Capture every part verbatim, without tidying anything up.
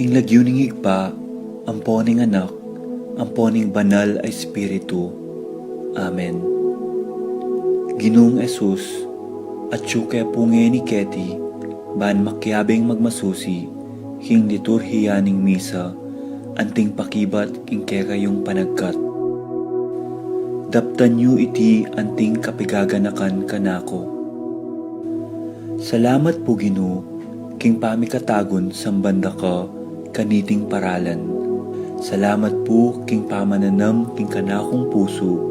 King lagyu ning Ibpa, ampo ning Anak, ampo ning Banal a Espiritu. Amen. Ginung Jesus, atyu ke pu ngeni keti, ban makiabing magmasusi king liturhiya ning misa, anting pakibat king kekayung panagkat. Daptan yu iti anting kapigaganakan kanaku. Salamat pu, Ginu, king pamikatagun samban da ka kaniting paralan. Salamat pu king pamananam king kanakung pusu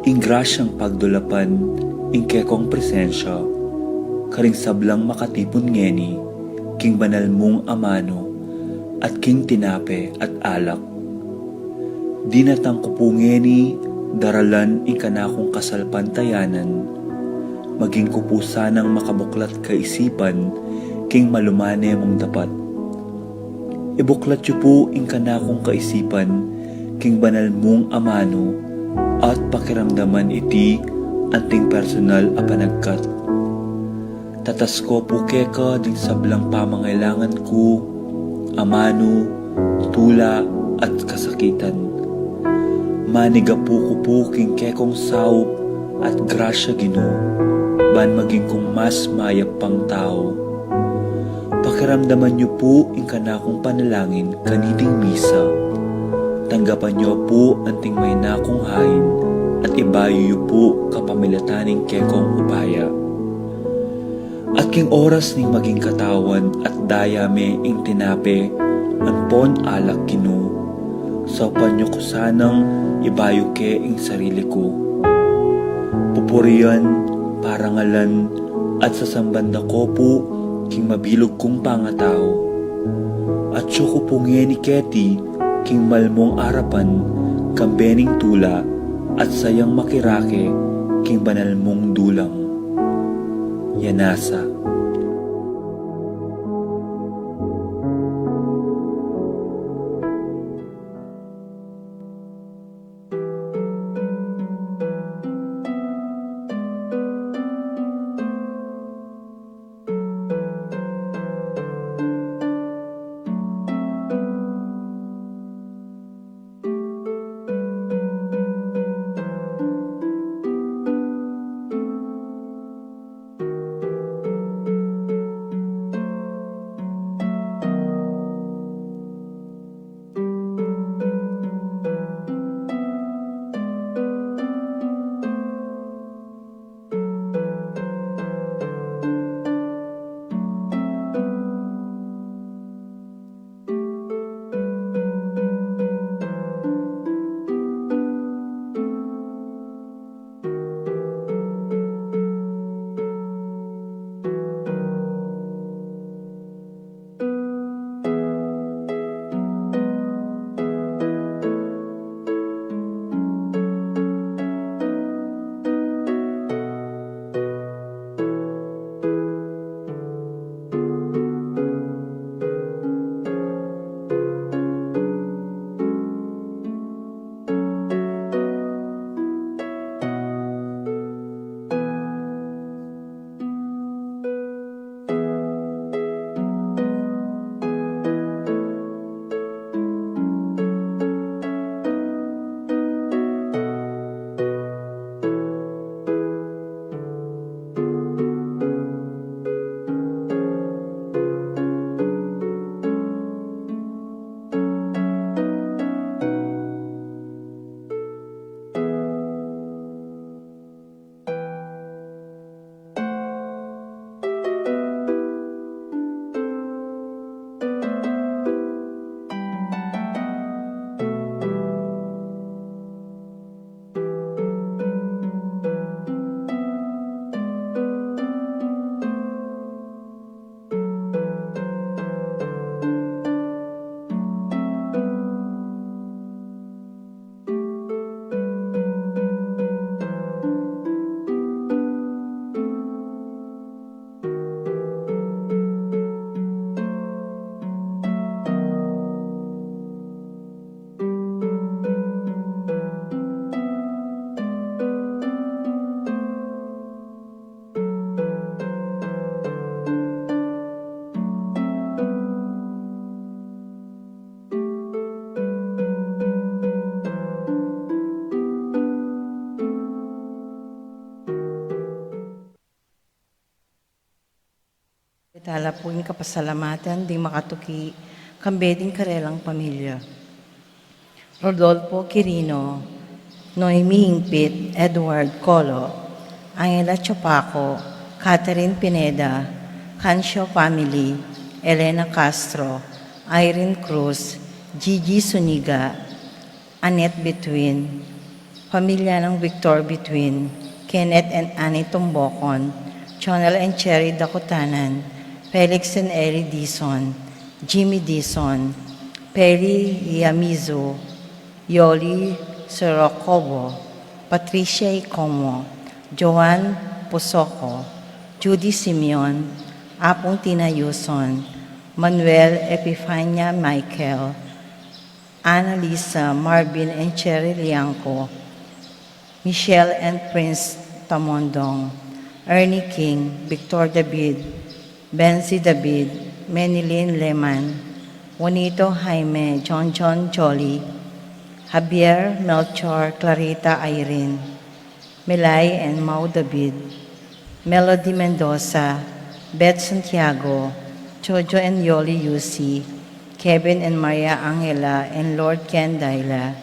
ing grasyang pagdulapan ing kekong presensya karing sablang makatipun ngeni king banal mung amanu at king tinape at alak. Dinatang ku pu ngeni daralan ing kanakung kasalpantayanan, maging ku pu sanang makabuklat kaisipan king malumane mung dapat. Ibuklat yu pu ing kanakung kaisipan king banal mung amanu at pakiramdaman iti anting personal a panagkat. Tatas ku pu keka ding sablang pamangailangan ku, amanu, tula, at kasakitan. Manigapu ku pu king kekong saup at grasya, Ginu, ban maging kung mas mayap pang tau. Pakiramdaman yu pu ing kanakung panalangin kaniting misa. Tanggapan yu pu anting maina kung hain at ibayu yu pu kapamilatan ning kekong upaya. At king oras ning maging katawan at daya me ing tinape ampon alak, Ginu, saupan yu ku sanang ibayu ke ing sarili ku. Pupurian, parangalan, at sasamban da ku pu king mabilug kung pangatau. Atyu ku pu ngeni keti king malmung arapan, kambe ning tula at sayang makirake king banal mung dulang. Yanasa. Ala pung kapasalamatan ding makatuki, kambe ding karelang pamilya. Rodolfo Quirino, Noemi Hingpit, Edward Colo, Angela Chopaco, Catherine Pineda, Cancio family, Elena Castro, Irene Cruz, Gigi Suniga, Annette Between, pamilya nang Victor Between, Kenneth and Annie Tumbocon, Jonel and Cherry Dakutanan, Felix and Ellie Dizon, Jimmy Dizon, Peri Yamizu, Yoli Sorokobo, Patricia Icomo, Joan Pusoco, Judy Simeon, Apung Tina Yuson, Manuel Epifania Michael, Annalisa, Marvin and Cherry Liangco, Michelle and Prince Tamondong, Ernie King, Victor David, Benzi David, Menilyn Lehman, Juanito Jaime, John John Jolly, Javier, Melchor, Clarita, Irene, Melay and Mau David, Melody Mendoza, Beth Santiago, Jojo and Yoli Yusi, Kevin and Maria Angela and Lord Ken Daila,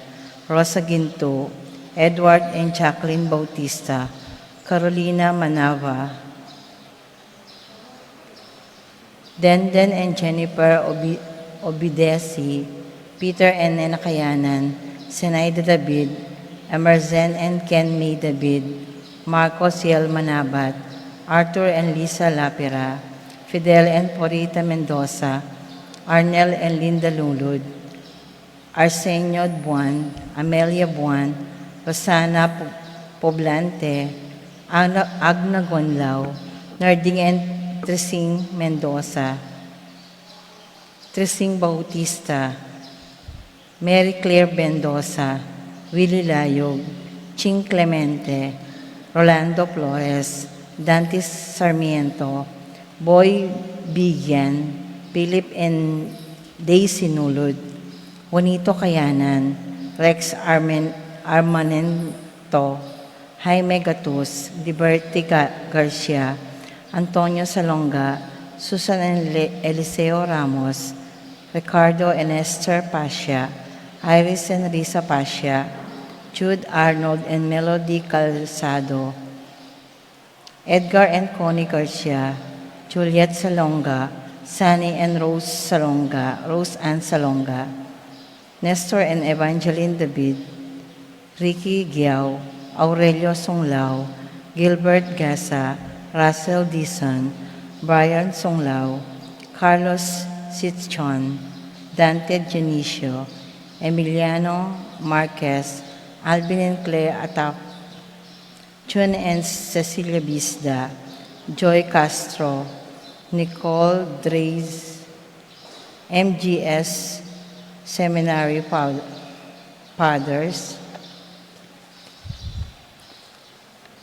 Rosa Ginto, Edward and Jacqueline Bautista, Carolina Manava, Denden and Jennifer Obi-, Obidesi, Peter and Nena Kayanan, Zenaida David, Emerson and Ken May David, Marcos Yel Manabat, Arthur and Lisa Lapira, Fidel and Porita Mendoza, Arnel and Linda Lulud, Arsenio Buan, Amelia Buan, Rosana Pu-, Poblante, Agna, Agna Gonlao, Narding and Trising Mendoza, Trising Bautista, Mary Claire Mendoza, Willie Layog, Ching Clemente, Rolando Flores, Dante Sarmiento, Boy Bigyan, Philip and Daisy Nulud, Juanito Kayanan, Rex Armen-, Armanento, Jaime Gatus, Liberty Ga-, Garcia, Antonio Salonga, Susan and Le-, Eliseo Ramos, Ricardo and Esther Pasha, Iris and Risa Pasha, Jude Arnold and Melody Calzado, Edgar and Connie Garcia, Juliet Salonga, Sunny and Rose Salonga, Rose Ann Salonga, Nestor and Evangeline David, Ricky Giao, Aurelio Songlao, Gilbert Gasa, Russell Dizon, Brian Songlao, Carlos Sitchon, Dante Dionisio, Emiliano Marquez, Alvin and Claire Atap, Chun and Cecilia Bisda, Joy Castro, Nicole Dreis, M G S Seminary Fa-, Fathers,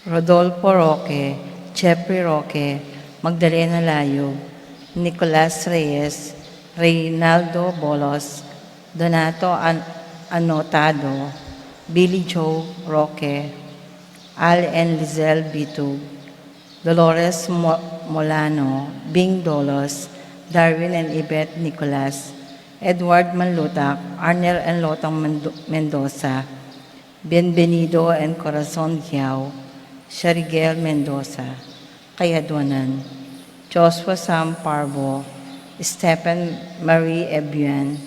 Rodolfo Roque, Jeffrey Roque, Magdalena Layog, Nicolas Reyes, Reynaldo Bolos, Donato An-, Anotado, Billy Joe Roque, Al and Lizelle Bitug, Dolores Mo-, Molano, Bing Dolos, Darwin and Yvette Nicolas, Edward Manlutak, Arnel and Lotang Mendo-, Mendoza, Bienvenido and Corazon Giao, Sharigel Mendoza, Kayaduanan, Joshua Sam Parbo, Stephen Marie Ebuan,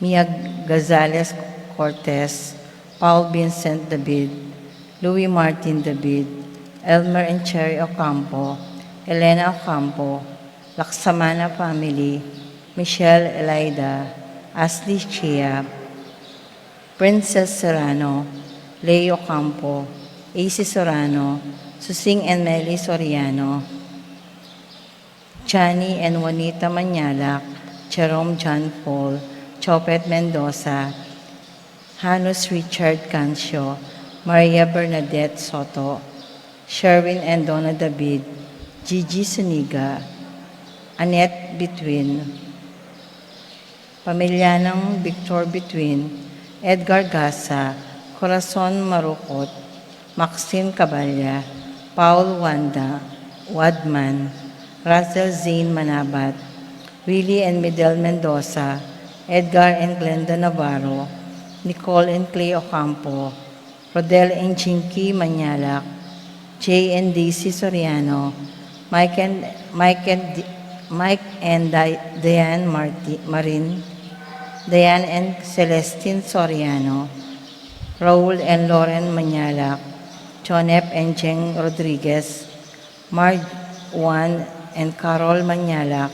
Mia Gonzalez Cortez, Paul Vincent David, Louis Martin David, Elmer and Cherry Ocampo, Elena Ocampo, Laksamana family, Michelle Elida, Ashley Chia, Princess Serrano, Leo Campo, A C Serrano, Susing and Melly Soriano, Johnny and Juanita Mañalac, Jerome John Paul, Chopet Mendoza, Hanus Richard Cancio, Maria Bernadette Soto, Sherwin and Donna David, Gigi Suniga, Annette Between, pamilya nang Victor Between, Edgar Gasa, Corazon Marukot, Maxine Caballa, Paul Wanda, Wadman, Russell Zane Manabat, Willie and Midel Mendoza, Edgar and Glenda Navarro, Nicole and Clay Ocampo, Rodel and Chinky Manyalak, Jay and Daisy Soriano, Mike and, Mike and, Mike and Di-, Diane Marti-, Marin, Diane and Celestine Soriano, Raul and Lauren Manyalak, Jonep and Jeng Rodriguez, Marj Juan and Carol Manyalak,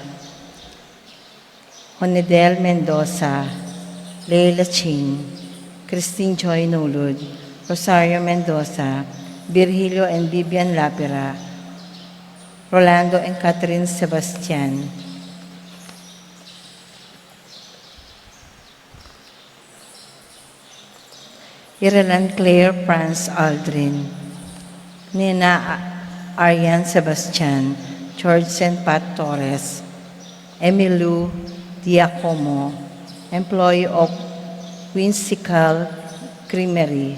Honedel Mendoza, Leila Ching, Christine Joy Nulud, Rosario Mendoza, Virgilio and Vivian Lapira, Rolando and Catherine Sebastian, Irelan Claire Franz Aldrin, Nena A-, Arian Sebastian, George Saint Pat Torres, Emilu Diacomo, employee of Whimsical Creamery,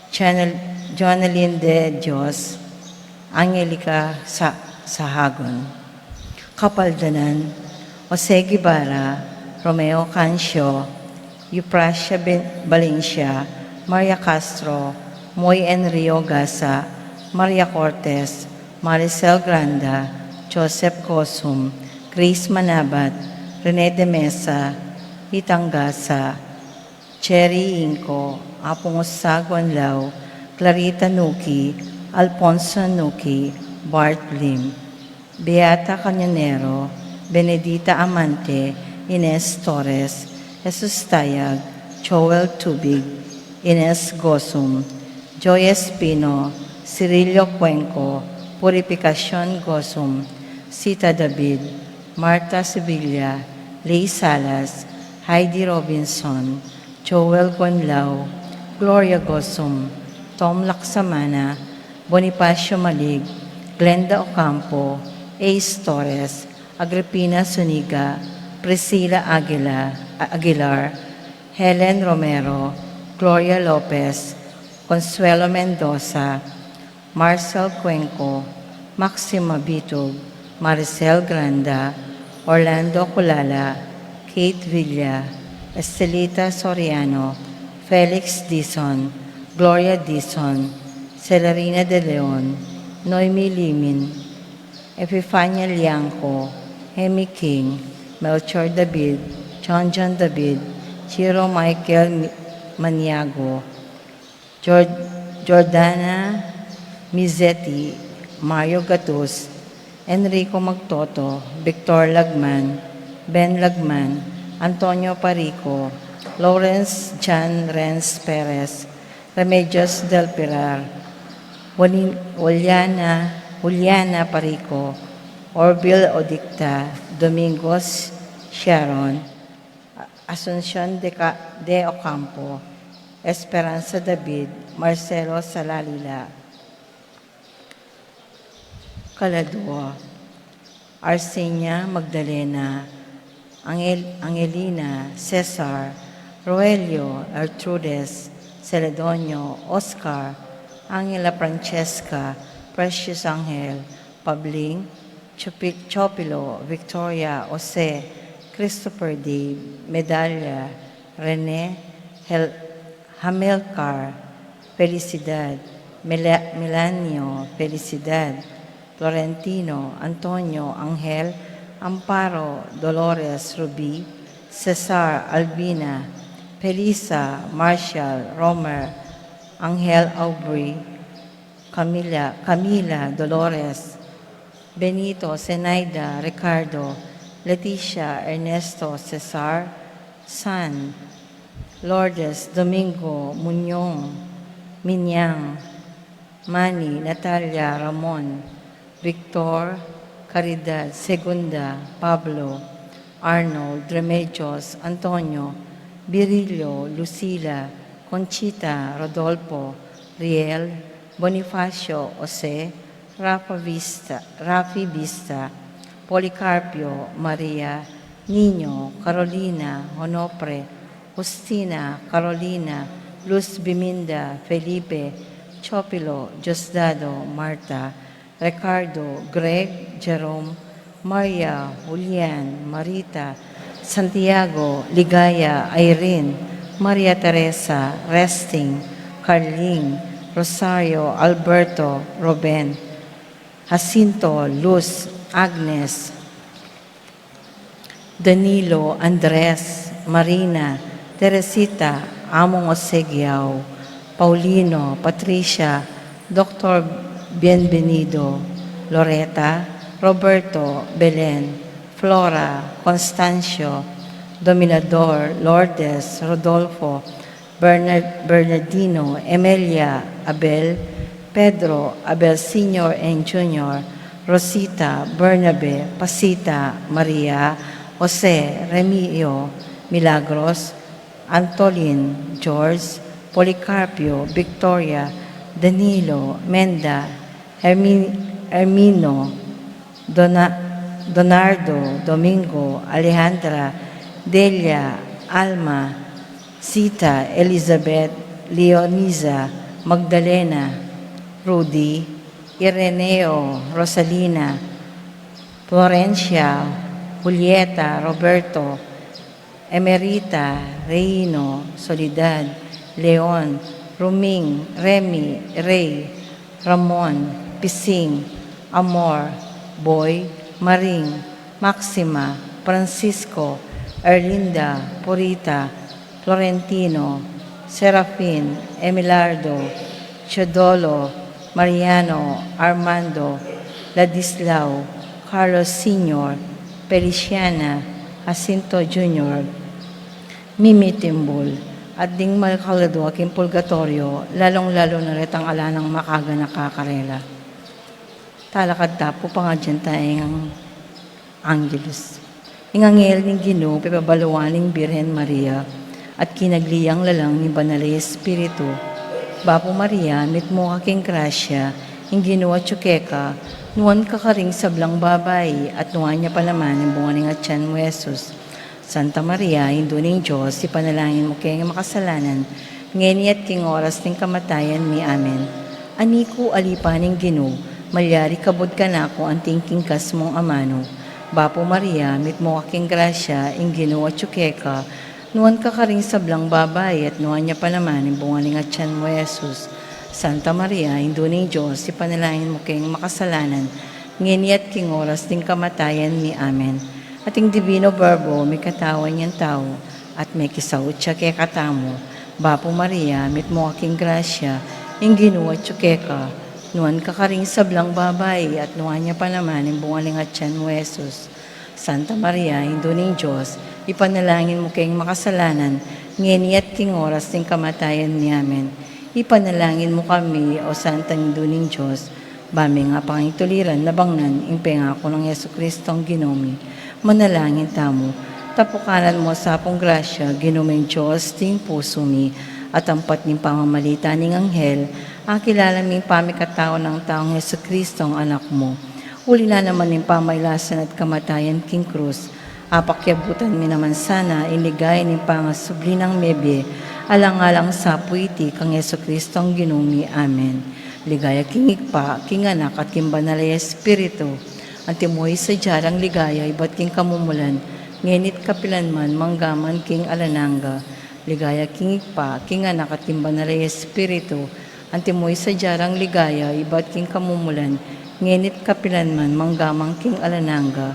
Jonel-, Jonelyn De Dios, Angelica Sa-, Sahagun. Kapaldanan, Jose Guevara, Romeo Cancio, Euprasia Ben-, Valencia, Maria Castro, Moy Enrio Gasa, Maria Cortez, Maricel Granda, Joseph Gosum, Grace Manabat, Rene de Mesa, Itang Gasa, Cherry Inco, Apung Usa Guanlao, Clarita Nuki, Alfonso Nuki, Bart Lim, Beata Cañonero, Benedita Amante, Ines Torres, Jesus Tayag, Joel Tubig, Ines Gosum, Joy Espino, Cirilio Cuenco, Purificacion Gosum, Sita David, Martha Sevilla, Lei Salas, Heidi Robinson, Joel Gonlao, Gloria Gosum, Tom Laksamana, Bonifacio Malig, Glenda Ocampo, Ace Torres, Agripina Zuniga, Priscilla Aguila-, Aguilar, Helen Romero, Gloria Lopez, Consuelo Mendoza, Marcel Cuenco, Maxima Bitug, Maricel Granda, Orlando Culala, Kate Villa, Estelita Soriano, Felix Dizon, Gloria Dizon, Celerina De Leon, Noemi Limin, Epifania Liangco, Hemi King, Melchor David, John John David, Ciro Michael Mi-, Maniago, Jor-, Jordana Mizetti, Mario Gatus, Enrico Magtoto, Victor Lagman, Ben Lagman, Antonio Parico, Lawrence John Renz Perez, Remedios Del Pilar, Wani-, Juliana, Juliana Parico, Orville Odicta, Domingos Sharon, Asuncion de Ca-, de Ocampo, Esperanza David, Marcelo Salalila, Kaladua, Arsenia Magdalena, Angel-, Angelina, Cesar, Roelio, Ertrudes, Celedonio, Oscar, Angela Francesca, Precious Angel, Pabling, Chopi-, Chopilo, Victoria, Jose, Christopher Dave, Medalla, Rene, Hel-, Hamelcar, Felicidad, Mela-, Melanio, Felicidad, Florentino, Antonio, Angel, Amparo, Dolores, Ruby, Cesar, Albina, Felisa, Marshall, Romer, Angel, Aubrey, Camila, Camila, Dolores, Benito, Zenaida, Ricardo, Leticia, Ernesto, Cesar, San, Lourdes, Domingo, Muñong, Minyang, Manny, Natalia, Ramon, Victor, Caridad, Segunda, Pablo, Arnold, Remedios, Antonio, Virilio, Lucila, Conchita, Rodolfo, Riel, Bonifacio, Jose, Rafa Vista, Rafi Vista, Policarpio, Maria, Niño, Carolina, Onofre, Justina, Carolina, Luz Biminda, Felipe, Chopilo, Diosdado, Marta, Ricardo, Greg, Jerome, Maria, Julian, Marita, Santiago, Ligaya, Irene, Maria Teresa, Resting, Carling, Rosario, Alberto, Ruben, Jacinto, Luz, Agnes, Danilo, Andres, Marina, Teresita, Among Osegiao, Paulino, Patricia, Doctor Bienvenido, Loreta, Roberto, Belen, Flora, Constancio, Dominador, Lourdes, Rodolfo, Bernard, Bernardino, Emelia, Abel, Pedro, Abel Senior and Junior, Rosita, Bernabe, Pasita, Maria, Jose, Remio, Milagros, Antolin, George, Policarpio, Victoria, Danilo, Menda, Hermi-, Hermino, Dona-, Donardo, Domingo, Alejandra, Delia, Alma, Sita, Elizabeth, Leonisa, Magdalena, Rudy, Ireneo, Rosalina, Florencia, Julieta, Roberto, Emerita, Reino, Soledad, Leon, Ruming, Remy, Rey, Ramon, Pising, Amor, Boy, Maring, Maxima, Francisco, Erlinda, Purita, Florentino, Serafin, Emilardo, Teodolo, Mariano, Armando, Ladislao, Carlos Senior, Feliciana, Jacinto Junior, Mimi Timbul, at ding makaladua king purgatorio, lalung-lalu na retang ala nang makaganaka karela. Talakad ta pu, pangadyan ta ing Angelus. Ing anghel ning Ginu pepabaluan ing Birhen Maria, at kinagli yang lalang ning Banal a Espiritu. Bapu Maria, mitmu ka king grasya, ing Ginu atyu keka, nuan ka karing sablang babai, at nuan ya pa naman ing bunga ning atian mu, Jesus. Santa Maria, Indu ning Dios, ipanalangin mu keng makasalanan, ngeni at king oras ning kamatayan mi. Amen. Ani ku, ali pa ning Ginu, malyari kabud kanaku anting kingkas mung amanu. Bapu Maria, mitmu ka king grasya, ing Ginu atyu keka, nuan ka karing sablang babai, at nuan ya pa naman ing bunga ning atian mu, Jesus. Santa Maria, Indu ning Dios, ipanalangin mu keng makasalanan, ngeni at king oras ning kamatayan mi. Amen. At ing Divino Verbo, mikatawan yang tau, at mekisaut ya kekatamu. Bapu Maria, mitmu ka king grasya, ing Ginu atyu keka, nuan ka karing sablang babai, at nuan ya pa naman ing bunga ning atian mu, Jesus. Santa Maria, Indu ning Dios, ipanalangin mu keng makasalanan, ngeni at king oras ning kamatayan mi. Amen. Ipanalangin mu kami, O Santang Indu ning Dios, ba mi ngang pangituliran nabangnan ing pengaku nang Jesucristong Ginu mi. Manalangin tamu. Tapukanan mu sa pung grasya, Ginu ming Dios, ding pusu mi, at ampat ning pamamalita ning anghel, akilala mi ing pamikatau nang taung Jesucristong Anak mu. Uli na naman ning pamailasan at kamatayan king krus, apakyabutan mi naman sana ing ligaya ning pangasubli nang mebie, alang-alang sa pu iti kang Jesucristong Ginu mi. Amen. Ligaya king Ibpa, king Anak, at king Banal a Espiritu. Antimo ing sadya rang ligaya ibat king kamumulan, ngeni't kapilan man, manggaman king alang angga. Ligaya king Ibpa, king Anak, at king Banal a Espiritu. Antimo ing sadya rang ligaya ibat king kamumulan, ngeni't kapilan man, manggaman king alang angga.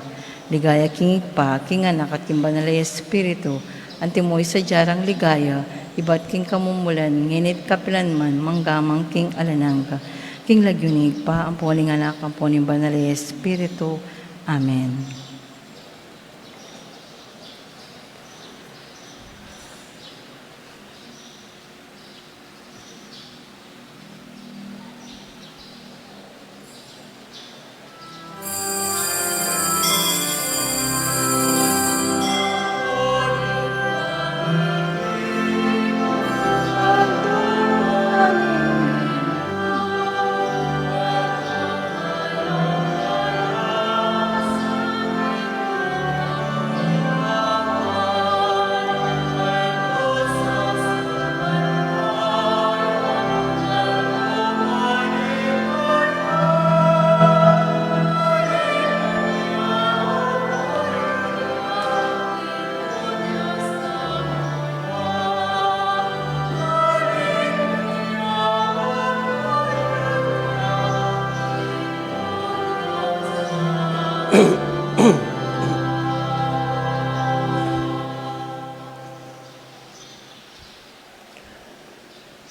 Ligaya king Ibpa, king Anak, at king Banal a Espiritu. Antimo ing sadya rang ligaya ibat king kamumulan, ngeni't kapilan man, manggaman king alang angga. King lagyu ning Ibpa, ampo ning Anak, ampo ning Banal a Espiritu. Amen.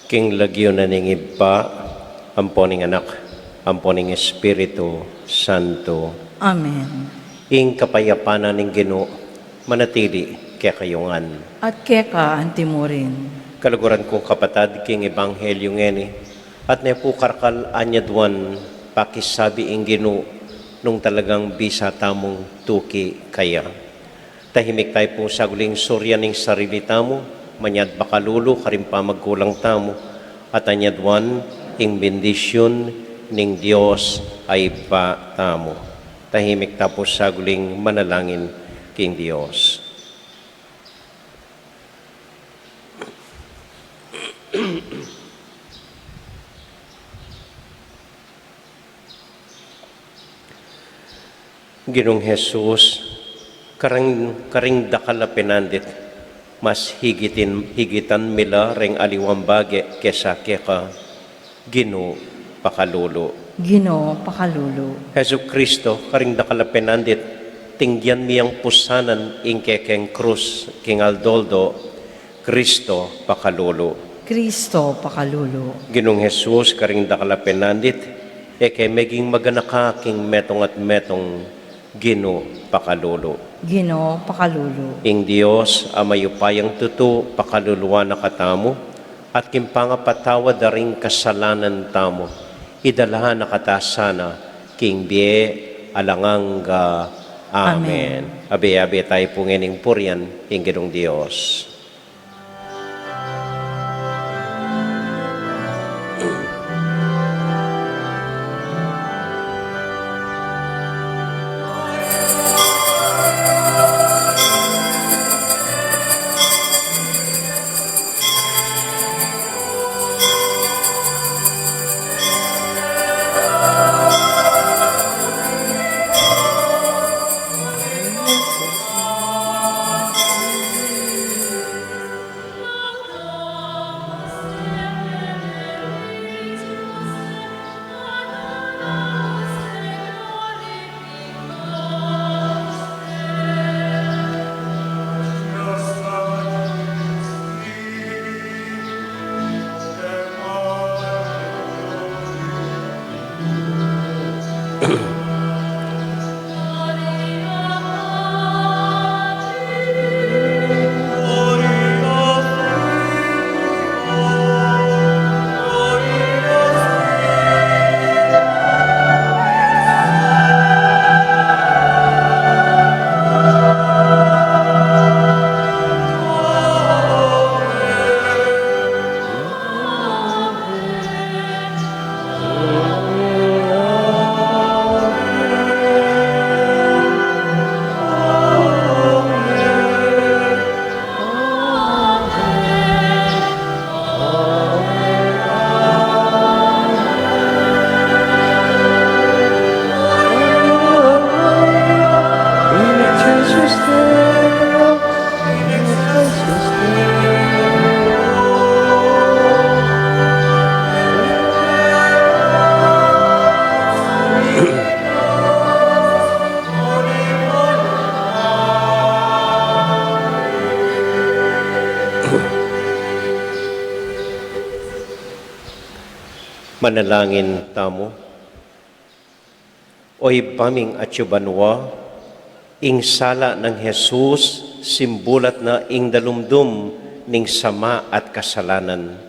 King lagyu na ning Ibpa, ampo ning Anak, ampo ning Espiritu Santo. Amen. Ing kapayapan na ning Ginu manatili kekayu ngan. At keka antimurin. Kaluguran ku kapatad, king Ebanghelyu ngeni, at ne pu karakal anyaduan pakisabi ing Ginu nung talagang bisa tamung tuki kaya. Tahimik tamu pung saguling suryan ing sarili tamu, manyad pakalulu karing pamagkulang tamu, at anyaduan ing bendisyun ning Dios a Ibpa tamu. Tahimik tamu pung saguling manalangin king Dios. Ginung Jesus, karing, karing dakal a penandit, mas higitin, higitan mi la reng aliwang bage kesa keka, Ginu, pakalulu. Ginu, pakalulu. Jesucristo, karing dakal a penandit, tinggian mi yang pusanan ing kekeng krus king aldo-aldo, Cristo, pakalulu. Cristo, pakalulu. Ginung Jesus, karing dakal a penandit, e ke meging maganaka king metung at metung, Ginu, pakalulu. Ginu, pakalulu. Ing Dios a mayupayang tutu, pakaluluan na katamu, at king pangapatawad da ring kasalanan tamu, idala na kata sana king bie alang angga. Amen. Amen. Abe-abe tamu pu ngening purian ing Ginung Dios. Manalangin tamu. O Ibpa ming atsu banua, ing sala nang Jesus simbulat na ing dalumdum ning sama at kasalanan.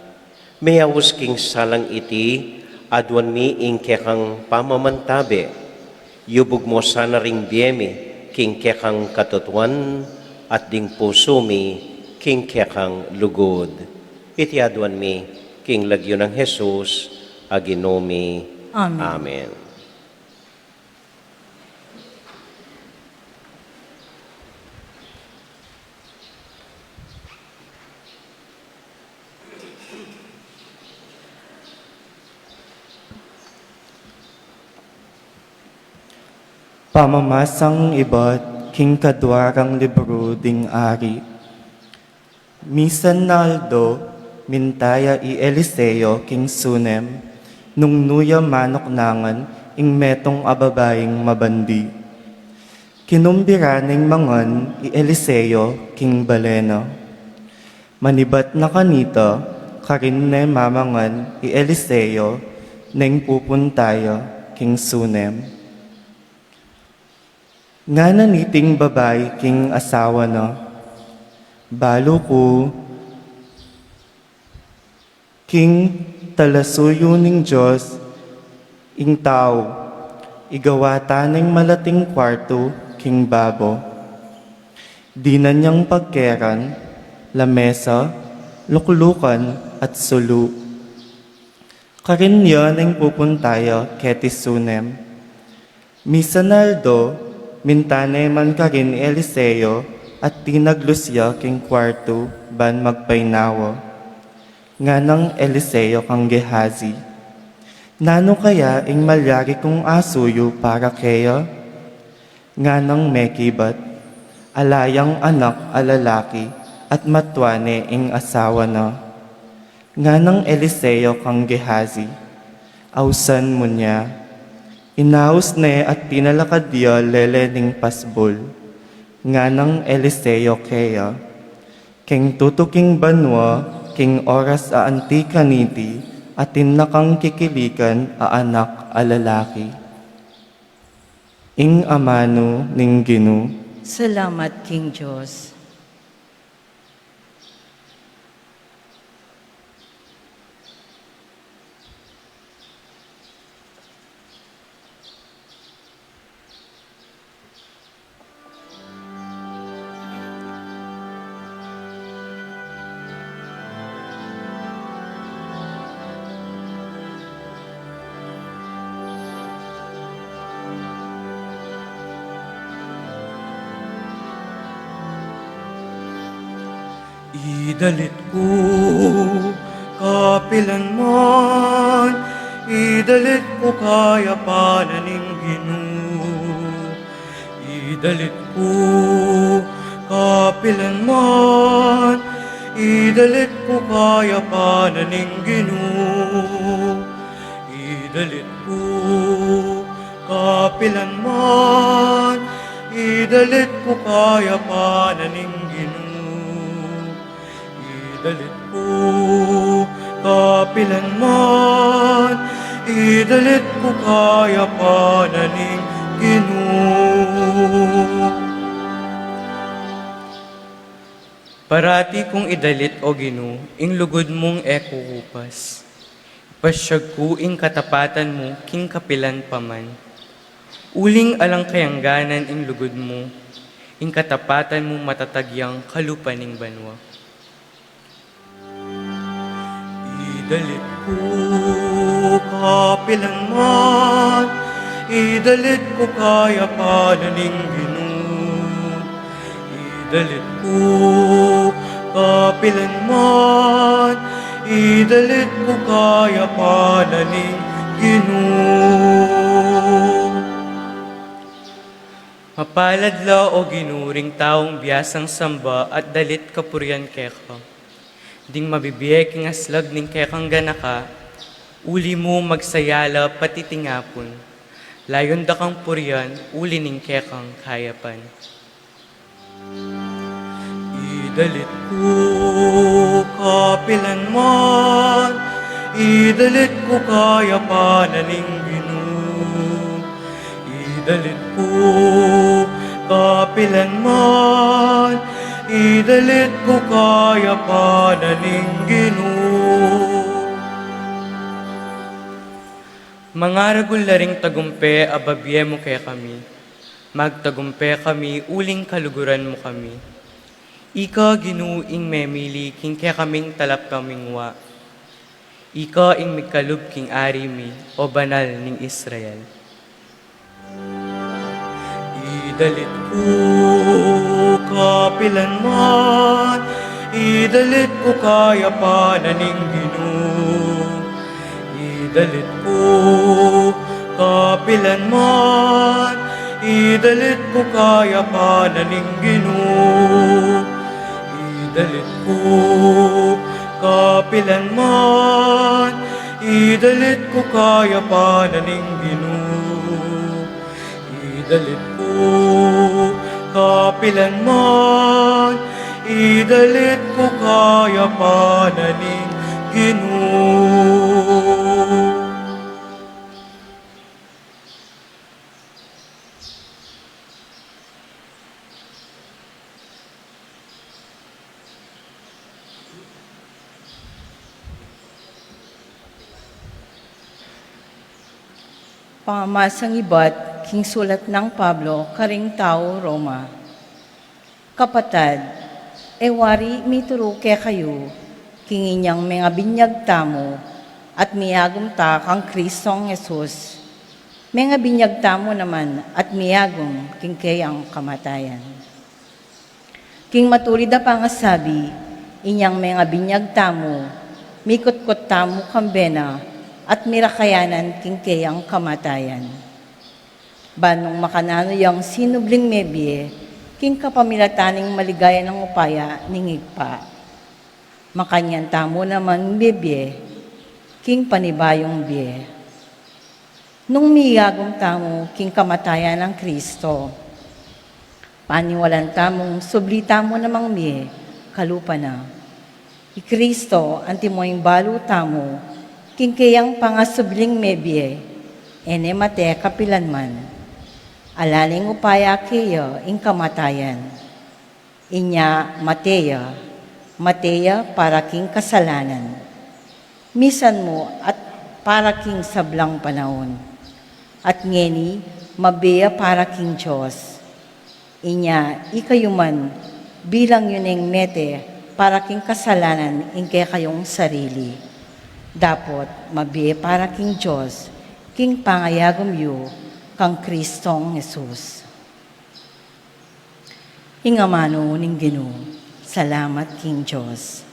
Meyaus king salang iti, aduan mi ing kekang pamamantabe. Yubug mu sana ring bie mi king kekang katutuan at ding pusu mi king kekang lugud. Iti aduan mi king lagyu nang Jesus a Ginu mi. Amen. Amen. Pamamasang ibat king kadua rang libru ding Ari. Misan a aldo, minta ya i Eliseo king Sunem, nung nu ya manuknangan ing metung a babaing mabandi. Kinumbira neng mangan i Eliseo king bale na. Manibat na kanita, Karin ne mamangan i Eliseo neng pupunta ya king Sunem. Ngana niting babai king asawa na, "Balu ku king talasuyu ning Dios ing tau, igawa ta neng malating kuartu king babo. Dinan yang pagkeran, lamesa, luklukan, at sulu." Karin ya neng pupunta ya keti Sunem. Misan aldo, minta ne man karin i Eliseo at tinaglus ya king kuartu ban magpainawa. Nganang Eliseo kang Gehazi, "Nanu kaya ing malyari kung asuyu para keya?" Nganang mekibat, "Ala yang anak a lalaki at matua ne ing asawa na." Nganang Eliseo kang Gehazi, "Ausan mu ne." Inaus ne at tinalakad ya lele ning pasbul. Nganang Eliseo keya, "Keng tutuking banua, king oras a anti kaniti, atin na kang kikilikan a anak a lalaki." Ing amanu ning Ginu. Salamat king Dios. Idalit ku kapilan man, idalit ku kayapan na ning Ginu. Idalit ku kapilan man, idalit ku kayapan na ning Ginu. Idalit ku kapilan man, idalit ku kayapan na ning Ginu. Idalit ku kapilan man, idalit ku kayapan na ning Ginu. Parati kung idalit, O Ginu, ing lugud mung e kukupas. Ipasyag ku ing katapatan mu king kapilan pa man. Uling alang kayangganan ing lugud mu, ing katapatan mu matatag yang kalupa ning banua. Idalit ku kapilan man, idalit ku kayapan na ning Ginu. Idalit ku kapilan man, idalit ku kayapan na ning Ginu. Mapalad la, O Ginu, ring taung biasang samba at dalit kapurian keka. Ding mabibie king aslag ning kekang ganaka, uli mu magsaya la pati tingapun. Layun da kang purian, uli ning kekang kayapan. Idalit ku kapilan man, idalit ku kayapan na ning Ginu. Idalit ku kapilan man, idalit ku kayapan na ning Ginu. Mangaragul la ring tagumpe a babie mu kekami. Magtagumpe kami uling kaluguran mu kami. Ika, Ginu, ing memili king kekaming talapamingwa. Ika ing migkalub king ari mi, O Banal ning Israel. Idalit ku kapilan man, idalit ku kayapan na ning Ginu. Idalit ku kapilan man, idalit ku kayapan na ning Ginu. Idalit ku kapilan man, idalit ku kayapan na ning Ginu. Idalit ku kapilan man, idalit ku kayapan na ning Ginu. Pamamasang ibat king sulat nang Pablo karing tau Roma. Kapatad, e wari mituru kekayu king inyang mengabinyag tamu at miagum ta kang Kristong Jesus. Mengabinyag tamu naman at miagum king keyang kamatayan. King matulid a pangasabi, inyang mengabinyag tamu, mikutkut tamu kambe na at mirakayanan king keyang kamatayan. Ban nung makananu yang sinubling mebie, king kapamilatan ning maligaya nang upaya ning Ibpa, makanyan tamu naman mebie king panibayung bie. Nung miagum tamu king kamatayan nang Kristo, paniwalan tamung subli tamu namang mie kalupa na. I Kristo antimo ing balu tamu king keyang pangasubling mebie, e ne mate kapilanman. Ala neng upaya keya ing kamatayan. Inya mate ya, mate ya para king kasalanan. Misan mu at para king sablang panaun. At ngeni, mabie ya para king Dios. Inya ikayu man, bilang yu neng mete para king kasalanan ing kekayung sarili. Dapot mabie para king Dios king pangayagum yu kang Kristong Jesus. Ing amanu ning Ginu. Salamat king Dios.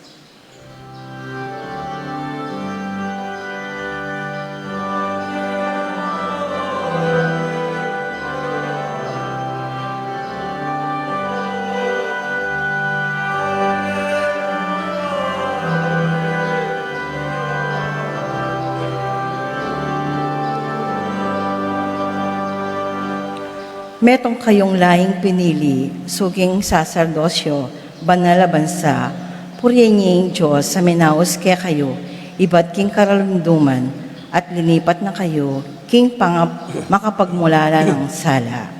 Metung kayung laing pinili, suking saserdosyo, banal a bansa, purian ye ing Dios a minaus kekayu, ibat king karalumduman, at linipat na kayu king pangap-, makapagmulala nang sala.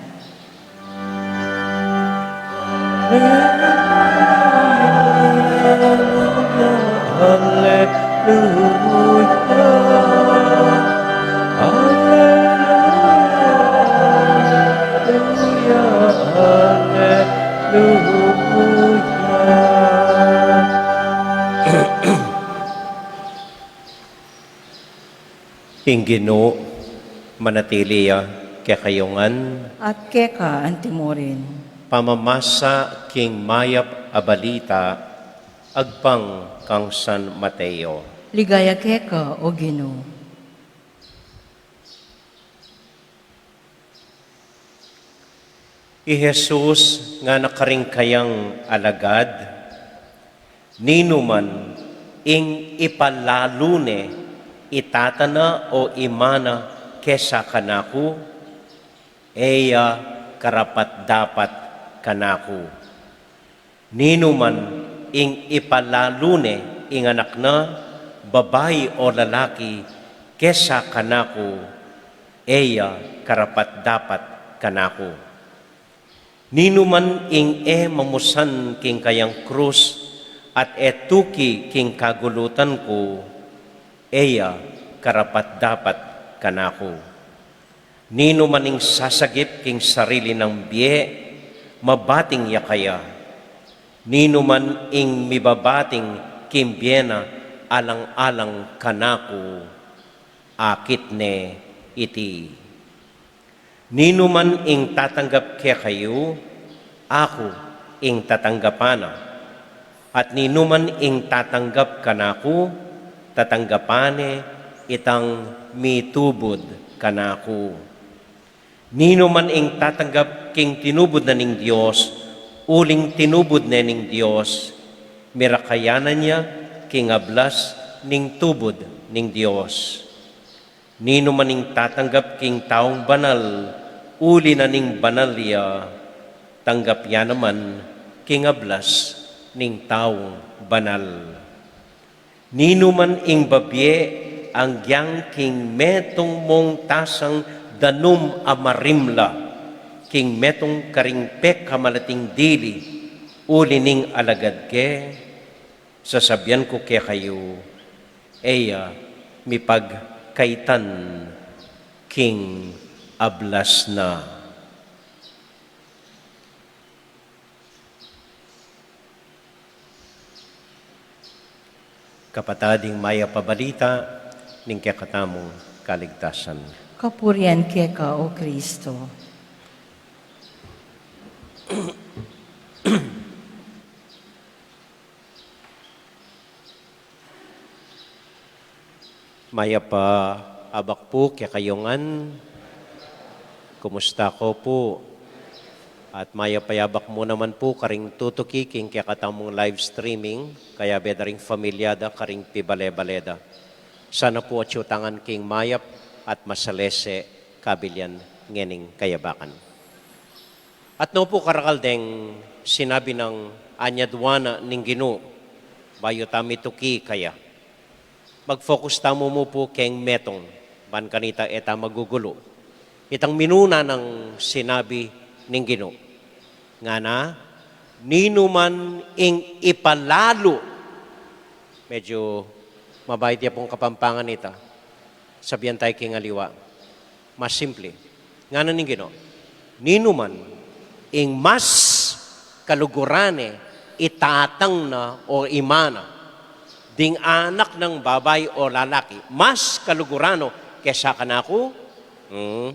Alleluia, alleluia, alleluia. Ing Ginu manatili ya kekayu ngan. At keka antimurin. Pamamasa king mayap a balita agpang kang San Mateo. Ligaya keka, O Ginu. I Jesus ngana karing kayang alagad, ninuman ing ipalalu ne i tata na o i ina na kesa kanaku, e ya karapat-dapat kanaku. Ninuman ing ipalalu ne ing anak na, babai o lalaki, kesa kanaku, e ya karapat-dapat kanaku. Ninuman ing e mamusan king kayang krus at e tuki king kagulutan ku, e ya karapat-dapat kanaku. Ninuman ing sasagip king sarili nang bie, mabating ya kaya. Ninuman ing mibabating king bie na alang-alang kanaku, akit ne iti. Ninuman ing tatanggap kekayu, aku ing tatanggapan na. At ninuman ing tatanggap kanaku, tatanggapan ne itang mitubud kanaku. Ninuman ing tatanggap king tinubud na ning Dios, uling tinubud ne ning Dios, mirakayanan ya king ablas ning tubud ning Dios. Ninuman ing tatanggap king taung banal, uli na ning banal ya, tanggap ya naman king ablas ning taung banal. Ninuman ing babie anggyang king metung mung tasang danum a marimla, king metung karing pekamalating dili, uli ning alagad ke, sasabian ku kekayu, e ya mipagkaitan king ablas na. Kapatad, ing mayap a balita ning kekatamung kaligtasan. Kapurian keka, O Kristo. Mayap a abak pu kekayu ngan. Kumusta ko pu? At mayap a abak mu naman pu karing tutuki king kekatamung live streaming, kayabe da ring familia da karing pibale-bale da. Sana pu atyu tang king mayap at masalese kabilian ngening kayabakan. At no pu karakal deng sinabi nang anyaduan na ning Ginu, bayu ta mituki kaya. Mag-focus tamu mu pu keng metung, ban kanita e ta magugulu. Itang minuna nang sinabi ning Ginu. Ngana, ninuman ing ipalalu. Medyo mabayat ya pung Kapampangan ita. Sabian tayu king aliwa. Mas simple. Ngana ning Ginu, ninuman ing mas kaluguran ne i tatang na o ima na, ding anak nang babai o lalaki, mas kaluguran no kesa kanaku, hmm,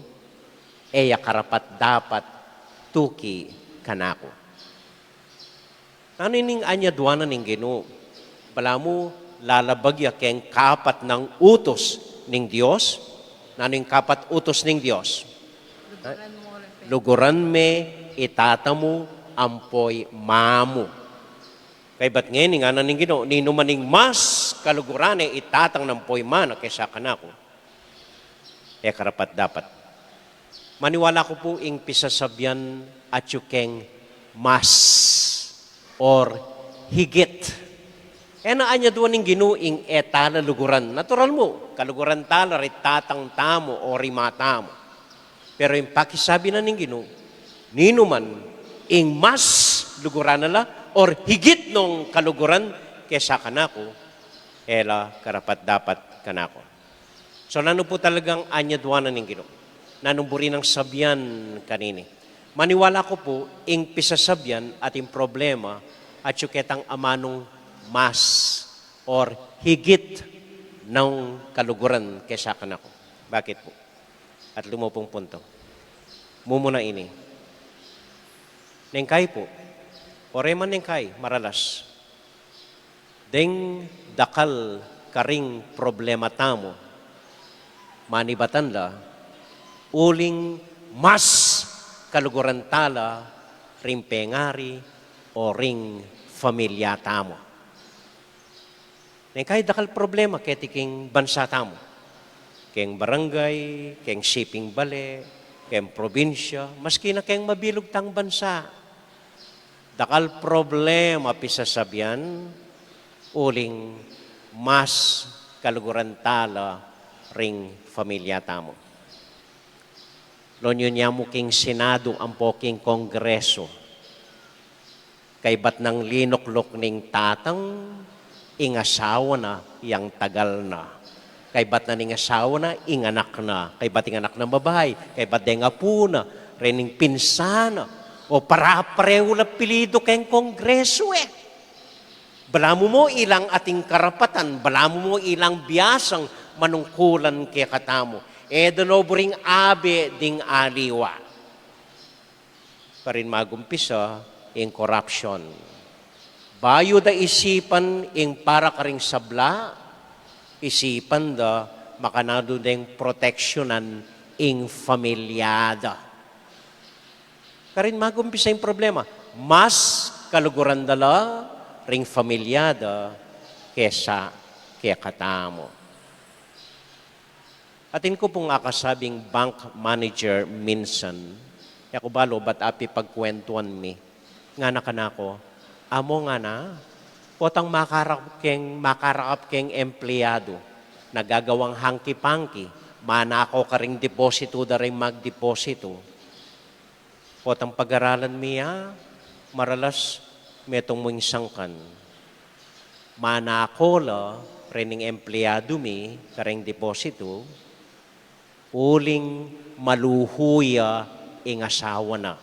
e ya karapat-dapat tuki kanaku. Nanu ining anyaduan na ning Ginu? Balamu lalabag ya keng kapat nang utus ning Dios. Nanu ing kapat utus ning Dios? Luguran me i tata mu ampo i mama mu. Kaybat ngeni ngana ning Ginu, ninuman ing mas kaluguran ne i tatang na ampo i ima na kesa kanaku, e karapat-dapat. Maniwala ku pu ing pisasabian atyu keng mas or higit. E na anyaduan ning Ginu ing e tala luguran. Natural mu, kaluguran tala ri tatang tamu o ri ima tamu. Pero ing pakisabi na ning Ginu, ninuman ing mas luguran na la or higit nong kaluguran kesa kanaku, e la karapat-dapat kanaku. So, nanu pu talagang anyaduan na ning Ginu? Nanung buri nang sabian kanini? Maniwala ku pu, ing pisasabian atin problema atyu ketang amanung mas or higit nong kaluguran kesa kanaku. Bakit pu? Atlu mu pung punto. Mumuna ini. Nengkay pu, o re man nengkay, maralas. Deng dakal karing problema tamu, manibatan la, uling mas kaluguran tala ring pengari o ring familia tamu. Nengkay dakal problema keti king bansa tamu. Keng barangay, keng siping bale, keng probinsya, maski na keng mabilug tang bansa. Dakal problema pisasabian, uling mas kaluguran tala ring familia tamu. Lo nyu ne mu king Senado ampo king Kongreso. Kaybat nang linukluk ning tatang, ing asawa na, yang tagal na. Kaybat na ning asawa na, ing anak na. Kaybat ing anak na babai, kaybat deng apu na, rening pinsan na. O pare-parehu la apelyidu keng Kongreso e. Balamu mo ilang ating karapatan, balamu mo ilang biasang manungkulan kekatamu. E da no buring abe ding aliwa. Karin magumpisa ing corruption. Bayu da isipan ing para karing sabla, isipan da makananu deng proteksyonan ing familia da. Karin magumpisa ing problema. Mas kaluguran da la ring familia da kesa kekatamu. Atin ku pung akasabing bank manager minsan, e ku balu bat api pagkwentuan mi, ngana kanaku, "Amo," ngana, Potang makarakap keng, makarakap keng empleyadu, nagagawang hangki-pangki, manako karing depositu da ring magdepositu. Potang pagaralan mi ya, maralas metung mu ing sangkan. Manako la rening empleyadu mi karing depositu, uling maluhu ya ing asawa na,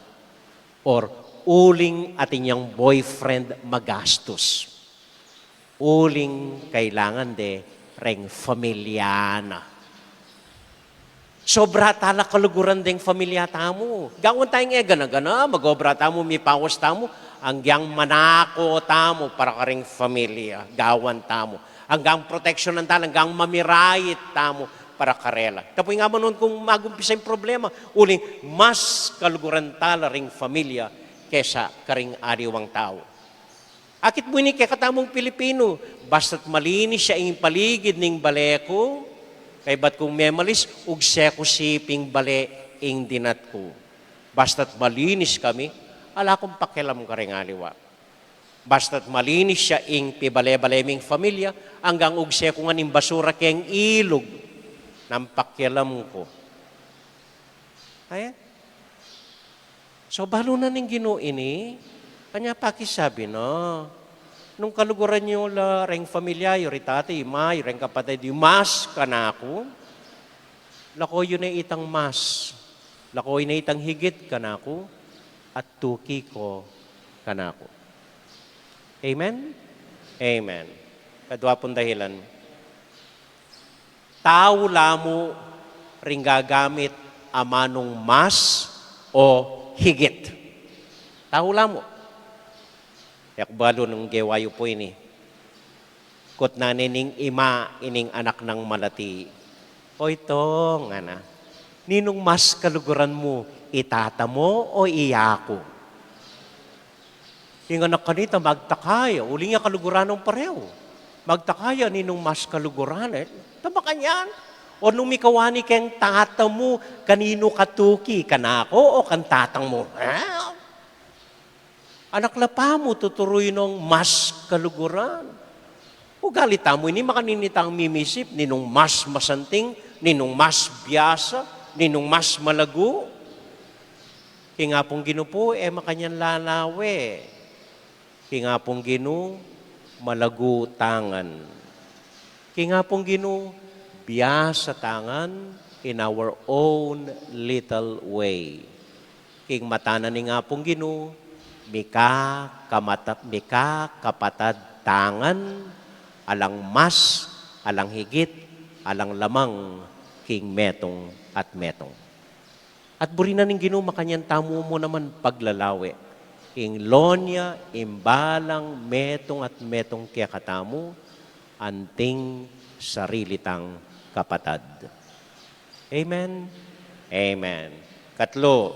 or uling atin yang boyfriend magastus, uling kailangan de reng familia na. Sobra tala kaluguran deng familia tamu. Gawan tayang e gana-gana, mag-obra tamu, mipawas tamu, anggang manako tamu para karing familia, gawan tamu. Anggang proteksyonan tala, anggang mamirait tamu para karela. Tapu nga manun kung magumpisa ing problema, uling mas kaluguran tala ring familia kesa karing aliwang tau. Akit mu ini kekatamung Pilipinu, basta't malinis ya ing paligid ning bale ku, kaybat kung memalis, ugse ku siping bale ing dinat ku. Basta't malinis kami, ala kung pakialam karing aliwa. Basta't malinis ya ing pibale-bale ming familia, anggang ugse ku ngan ing basura keng ilug, nanu pakialam ku. Ay? So, balu na ning Ginu ini, kanya pakisabi na, nung kaluguran yu la reng familia yu, ri tata, i ma yu, reng kapatad yu, mas kanaku, lako yu na itang mas, lako yu na itang higit kanaku, at tuki ko kanaku. Amen? Amen. Kadwa pung dahilan, tau la mu ring gagamit amanung mas o higit. Tau la mu. E ku balu nung gewa yu pu ini. Kutnan ne ning ima ining anak nang malati. Oy, Tong, ngana, ninung mas kaluguran mu, i tata mu o i aku? Ing anak kanita magtaka ya, uling ya kaluguran nang parehu. Magtaka ya ninung mas kaluguran, e. Ta makanyan, o nung mikawani keng tata mu, kaninu ka tuki, kanaku o kang tatang mu? E? Anak la pa mu, tuturuyun nong mas kaluguran. Ugali tamu ini makanini tang mimisip, ninung mas masanting, ninung mas biasa, ninung mas malagu. King Apung Ginu pu, e makanyan lalawe. King Apung Ginu, malagu tangan. King Apung Ginu, biasa tangan in our own little way. King mata na ning Apung Ginu, mika kamata-, mika kapatad tangan, alang mas, alang higit, alang lamang, king metung at metung. At buri na ning Ginu makanyan tamu mu naman paglalawe. Ing loan ya, ing balang metung at metung kekatamu, anting sarili tang kapatad. Amen? Amen. Katlu,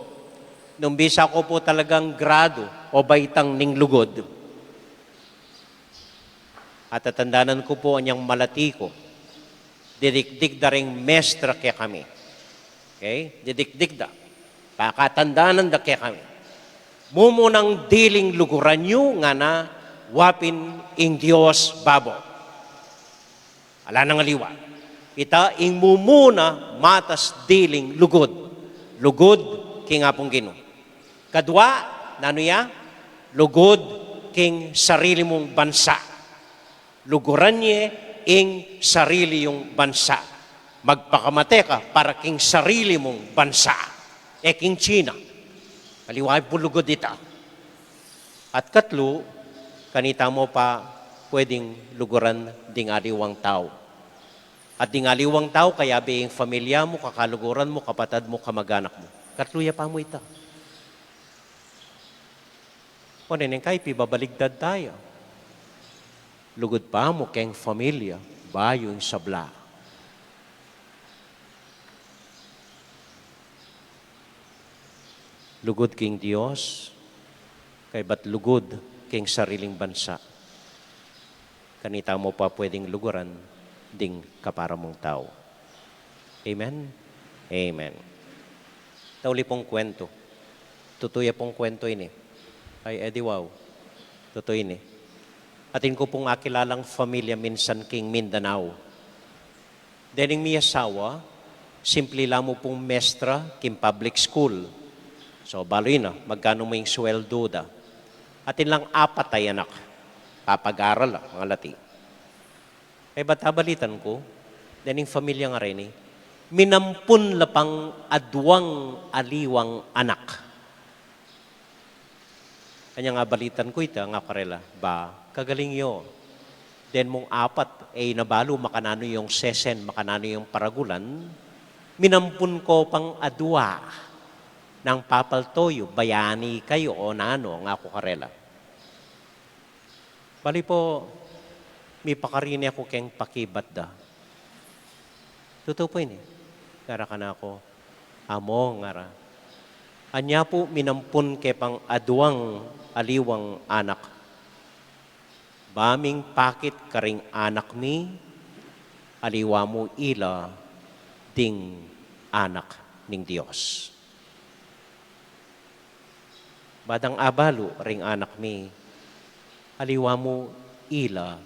nung bisa ku pu talagang gradu o baitang ning lugud, atatandanan ku pu anyang malati ku, didikdik da ring mestra kekami. Okay? Didikdik da. Pakatandanan da kekami. Mumunang diling luguran yu, ngana, wapin ing Dios babo. Ala nang aliwa. Ita ing mumuna matas diling lugud. Lugud king Apung Ginu. Kadwa, nanu ya? Lugud king sarili mung bansa. Luguran ye ing sarili yung bansa. Magpakamate ka para king sarili mung bansa. E king China. Aliwa pu lugud ita. At katlu, kanita mu pa pwedeng luguran ding aliwang tau. At ding aliwang tau, kayabe ing familia mu, kakaluguran mu, kapatad mu, kamaganak mu. Katlu ya pa mu ita. O neng kai, pibabaligtad taya. Lugud pa mu keng familia, bayu ing sabla. Lugud king Dios, kaybat lugud king sariling bansa. Kanita mu pa pwedeng luguran ding kapara mung tau. Amen? Amen. Tauli pung kwento. Tutu ya pung kwento ini. Ay, e di wow. Tutu ini. Atin ku pung akilalang familia minsan king Mindanao. Dening mi asawa, simpli la mu pung mestra king public school. So, balu yu na, magkanu mu ing sweldo da. Atin lang apat a anak, papag-aral la, mangalati. E, bat abalitan ku, dening familia a reni, minampun la pang aduang aliwang anak. Kanyang abalitan ku ita, ngaku karela, ba, kagaling yu. Den mung apat, e yu na balu makananu yung sesen, makananu yung paragulan, minampun ko pang adua. Nung papalto yu, bayani kayu o nanu, ngaku karela. Bali pu, mipakarini aku keng pakibat da. Tutu pu ini, ngara kanaku, Among, ngara. Anya pu minampun ke pang aduang aliwang anak. Ba ming pakit karing anak mi, aliwa mu ila ding anak ning Dios. Ba dang abalu ring anak mi, aliwa mu ila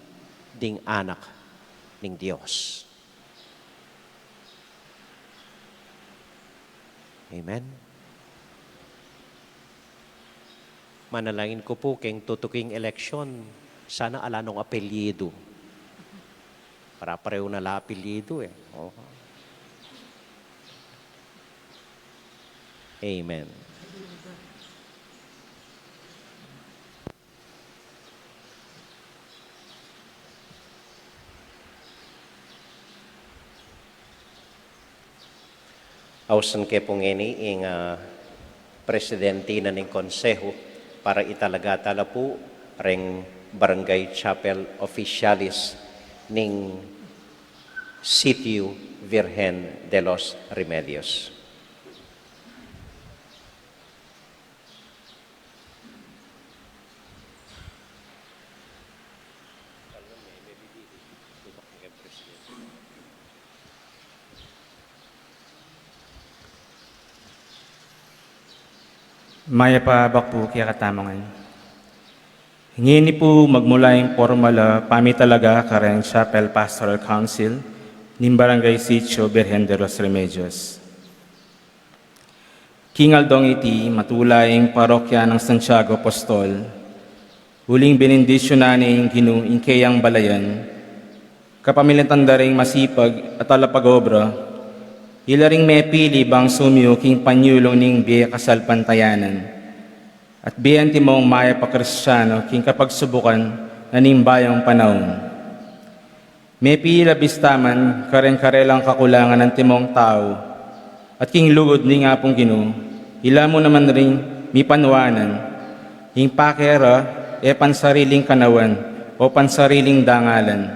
ding anak ning Dios. Amen. Manalangin ku pu keng tutuking eleksyon, sana ala nong apelyidu. Para parehu na la apelyidu e. O. Amen. Ausan ke pu ngeni ing, ah, presidenti na ning konsehu para italaga tala pu reng barangay chapel officiales ning Sitio Virgen de los Remedios. Mayap a abak pu kekatamu ngan. Ngeni pu magmula ing pormal a pamitalaga kareng Chapel Pastoral Council ning Barangay Sitio Virgen de los Remedios. King aldong iti, matula ing parokya nang Santiago Apostol, uling benendisyunan ne ning Ginu ing keyang balayan, kapamilatan da ring masipag a talapag-obra, ila ring mepili bang sumyu king panyulung ning bie kasalpantayanan, at bie antimong mayap a Kristiano king kapagsubukan na ning bayung panaun. Mepili la bista man kareng karelang kakulangan antimong tau, at king lugud ning Apung Ginu, ila mu naman ring mipanuanan, ing pake ra e pansariling kanawan o pansariling dangalan,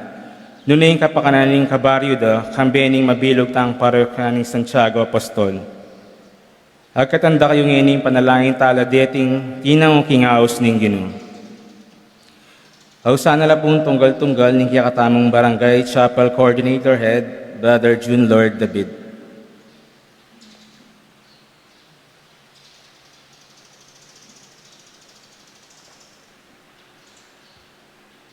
nune ing kapakanan ning kabaryu da kambe ning mabilug tang parokya ning Santiago Apostol. Agkatan da kayu ngeni ing panalangin tala deting tinangu king aus ning Ginu. Ausan na la pung tunggal-tunggal ning kekatamung Barangay Chapel Coordinator Head, Brother June Lord David.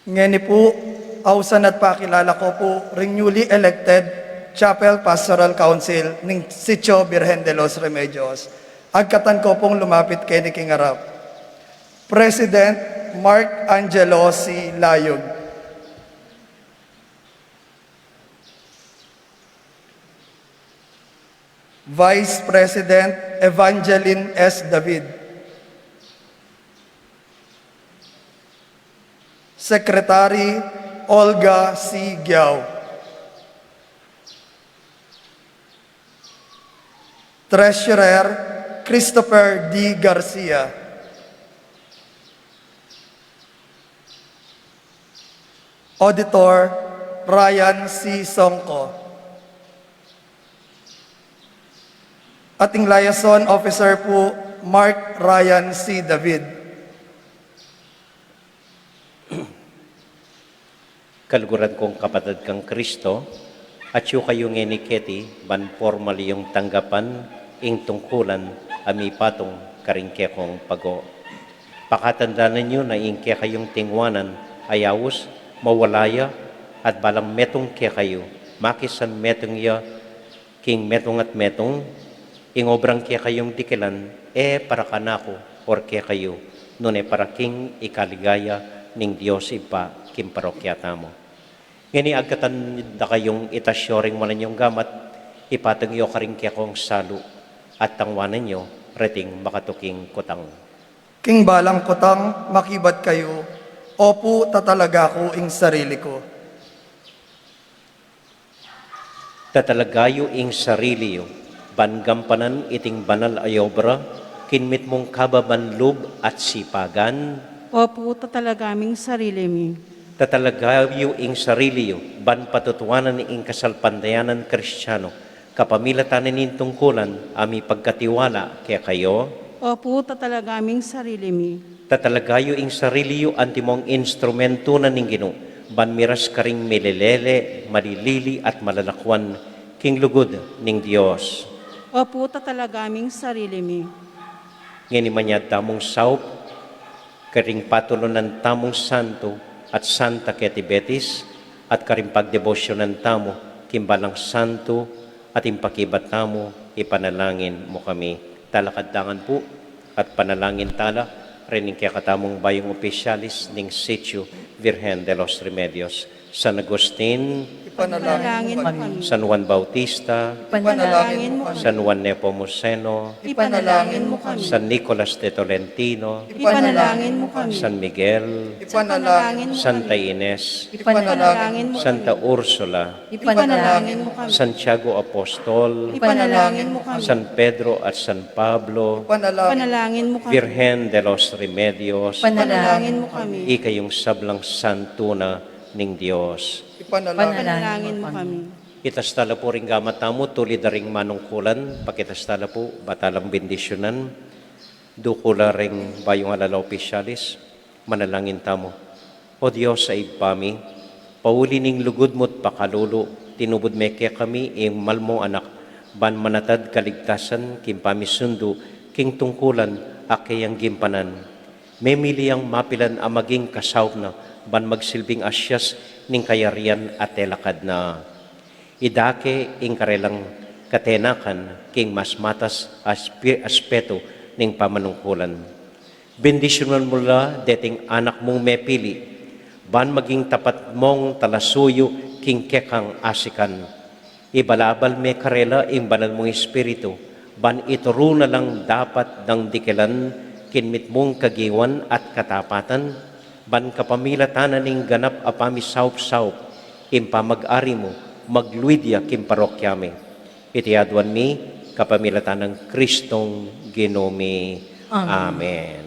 Ngeni pu, ausan at pakilala ko pu ring newly elected Chapel Pastoral Council ning Sitio Virgen de los Remedios. Agkatan ko pung lumapit keni king arap. President Mark Angelo C. Layug. Vice President Evangeline S. David. Secretary Olga C. Giao. Treasurer Christopher D. Garcia. Auditor Ryan C. Songco. At ing liaison officer pu, Mark Ryan C. David. Kaluguran kung kapatad kang Kristo, atyu kayu ngeni keti ban pormal yung tanggapan ing tungkulan a mipatung karing kekong pago. Pakatandanan yu na ing kekayung tingwanan Ayaus, mawala ya, at balang metung kekayu, makisan metung ya king metung at metung, ing obrang kekayung dikilan, e para kanaku or kekayu, nune para king ikaligaya ning Dios Ibpa king parokya tamu. Ngeni agkatan da kayung itas yu ring malan yung gamat, ipatung yu karing kekong salu, at tangwanan yu reting makatuking kutang. King balang kutang makibat kayu, opu, tatalaga ku ing sarili ku. Tatalaga yu ing sarili yu, ban gampanan iting banal a obra, king mitmung kababan lub at sipagan. Opu, tatalaga ming sarili mi. Tatalaga yu ing sarili yu, ban patutuanan ing kasalpantayanan Kristiano, kapamilatan ning tungkulan a mipagkatiwala kekayu. Opu, tatalaga ming sarili mi. Tatalaga yu ing sarili yu antimong instrumentu na ning Ginu, ban miras karing milelele, malilili at malalakwan king lugud ning Dios. Opu, tatalaga ming sarili mi. Ngeni manyad tamung saup karing patulunan tamung santu at Santa Ketty Betis, at karing pagdebosyonan tamu king balang santu, at ing pakibat tamu, ipanalangin mu kami. Talakad ta ngan pu, at panalangin tala ring kekatamung bayung opisyalis ning Sitio Virgen de los Remedios, San Agustin, ipanalangin mu kami. San Juan Bautista, ipanalangin mu kami. San Juan Nepomuceno, ipanalangin mu kami. San Nicolas de Tolentino, ipanalangin mu kami. San Miguel, ipanalangin mu kami. Santa Ines, ipanalangin mu kami. Santa Ursula, ipanalangin mu kami. Santiago Apostol, ipanalangin mu kami. San Pedro at San Pablo, ipanalangin mu kami. Virgen de los Remedios, ipanalangin mu kami. Ikayung sablang santu na ning Dios, ipanalangin mu kami. Itas tala pu ring gamat tamu, tulid da ring manungkulan, pakitas tala pu, ba talang bendisyunan, dukula ring bayung alala opisyalis, manalangin tamu. O Dios a Ibpa mi, pauli ning lugud mu't pakalulu, tinubud me kekami ing mal mung Anak, ban manatad kaligtasan king pamisundu king tungkulan a keyang gimpanan. Memili yang mapilan a maging kasaup na, ban magsilbing asyas ning kayarian a telakad na. Idake ing karelang katenakan king mas matas a aspe-, aspetu ning pamanungkulan. Bendisyunan mu la deting anak mung mepili, ban maging tapat mung talasuyu king kekang asikan. Ibalabal me karela ing Banal mung Espiritu, ban ituru na lang dapat dang dikilan king mitmung kagiwan at katapatan, ban kapamilatan na ning ganap a pamisaup-saup ing pamag-ari mu, magluid ya king parokya mi. Iti aduan mi kapamilatan nang Kristong Ginu mi. Amen. Amen.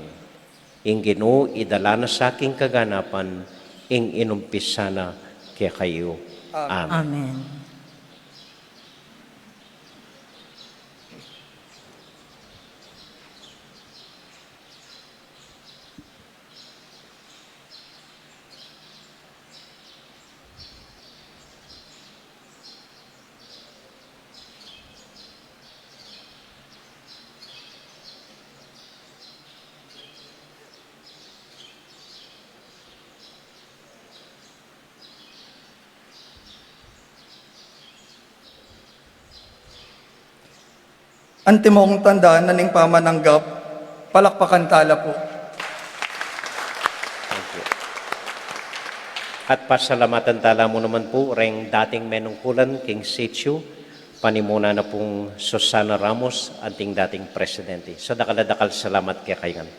Ing Ginu idala na sa king kaganapan ing inumpisa na kekayu. Amen. Amen. Antimong tanda na ning pamananggap, palakpakan tala pu. Thank you. At pasalamatan tala mu naman pu reng dating menungkulan king sitio, panimuna na pung Susana Ramos, anting dating presidente. Sa dakal a dakal salamat kekayu ngan.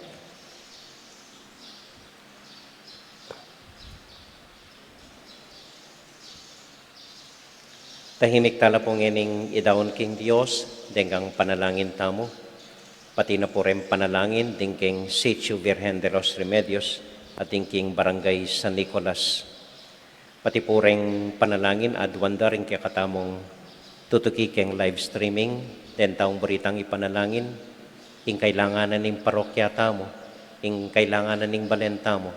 Tahimik tala pu ngening idaun king Dios deng panalangin tamu, pati na pu reng panalangin ding king Sitio Virgen de los Remedios at ding king Barangay San Nicolas. Pati pu reng panalangin aduan da ring kekatamung tutuki keng live streaming, deng taung buritang ipanalangin, ing kailangan na ning parokya tamu, ing kailangan na ning balen tamu.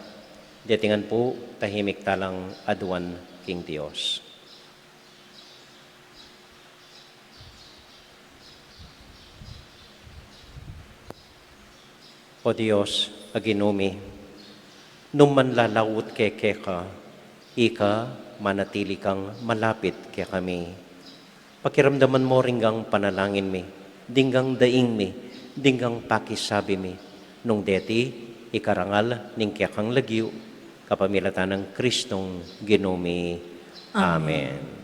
Deti ngan pu, tahimik talang aduan king Dios. O Dios, a Ginu mi, Nung manlalaut ke keka, ika manatili kang malapit kekami. Pakiramdaman mo ring panalangin mi, ding daing mi, ding pakisabi mi, nung deti ikarangal ning kekang lagyu, kapamilatan nang Kristong Ginu mi. Amen. Amen.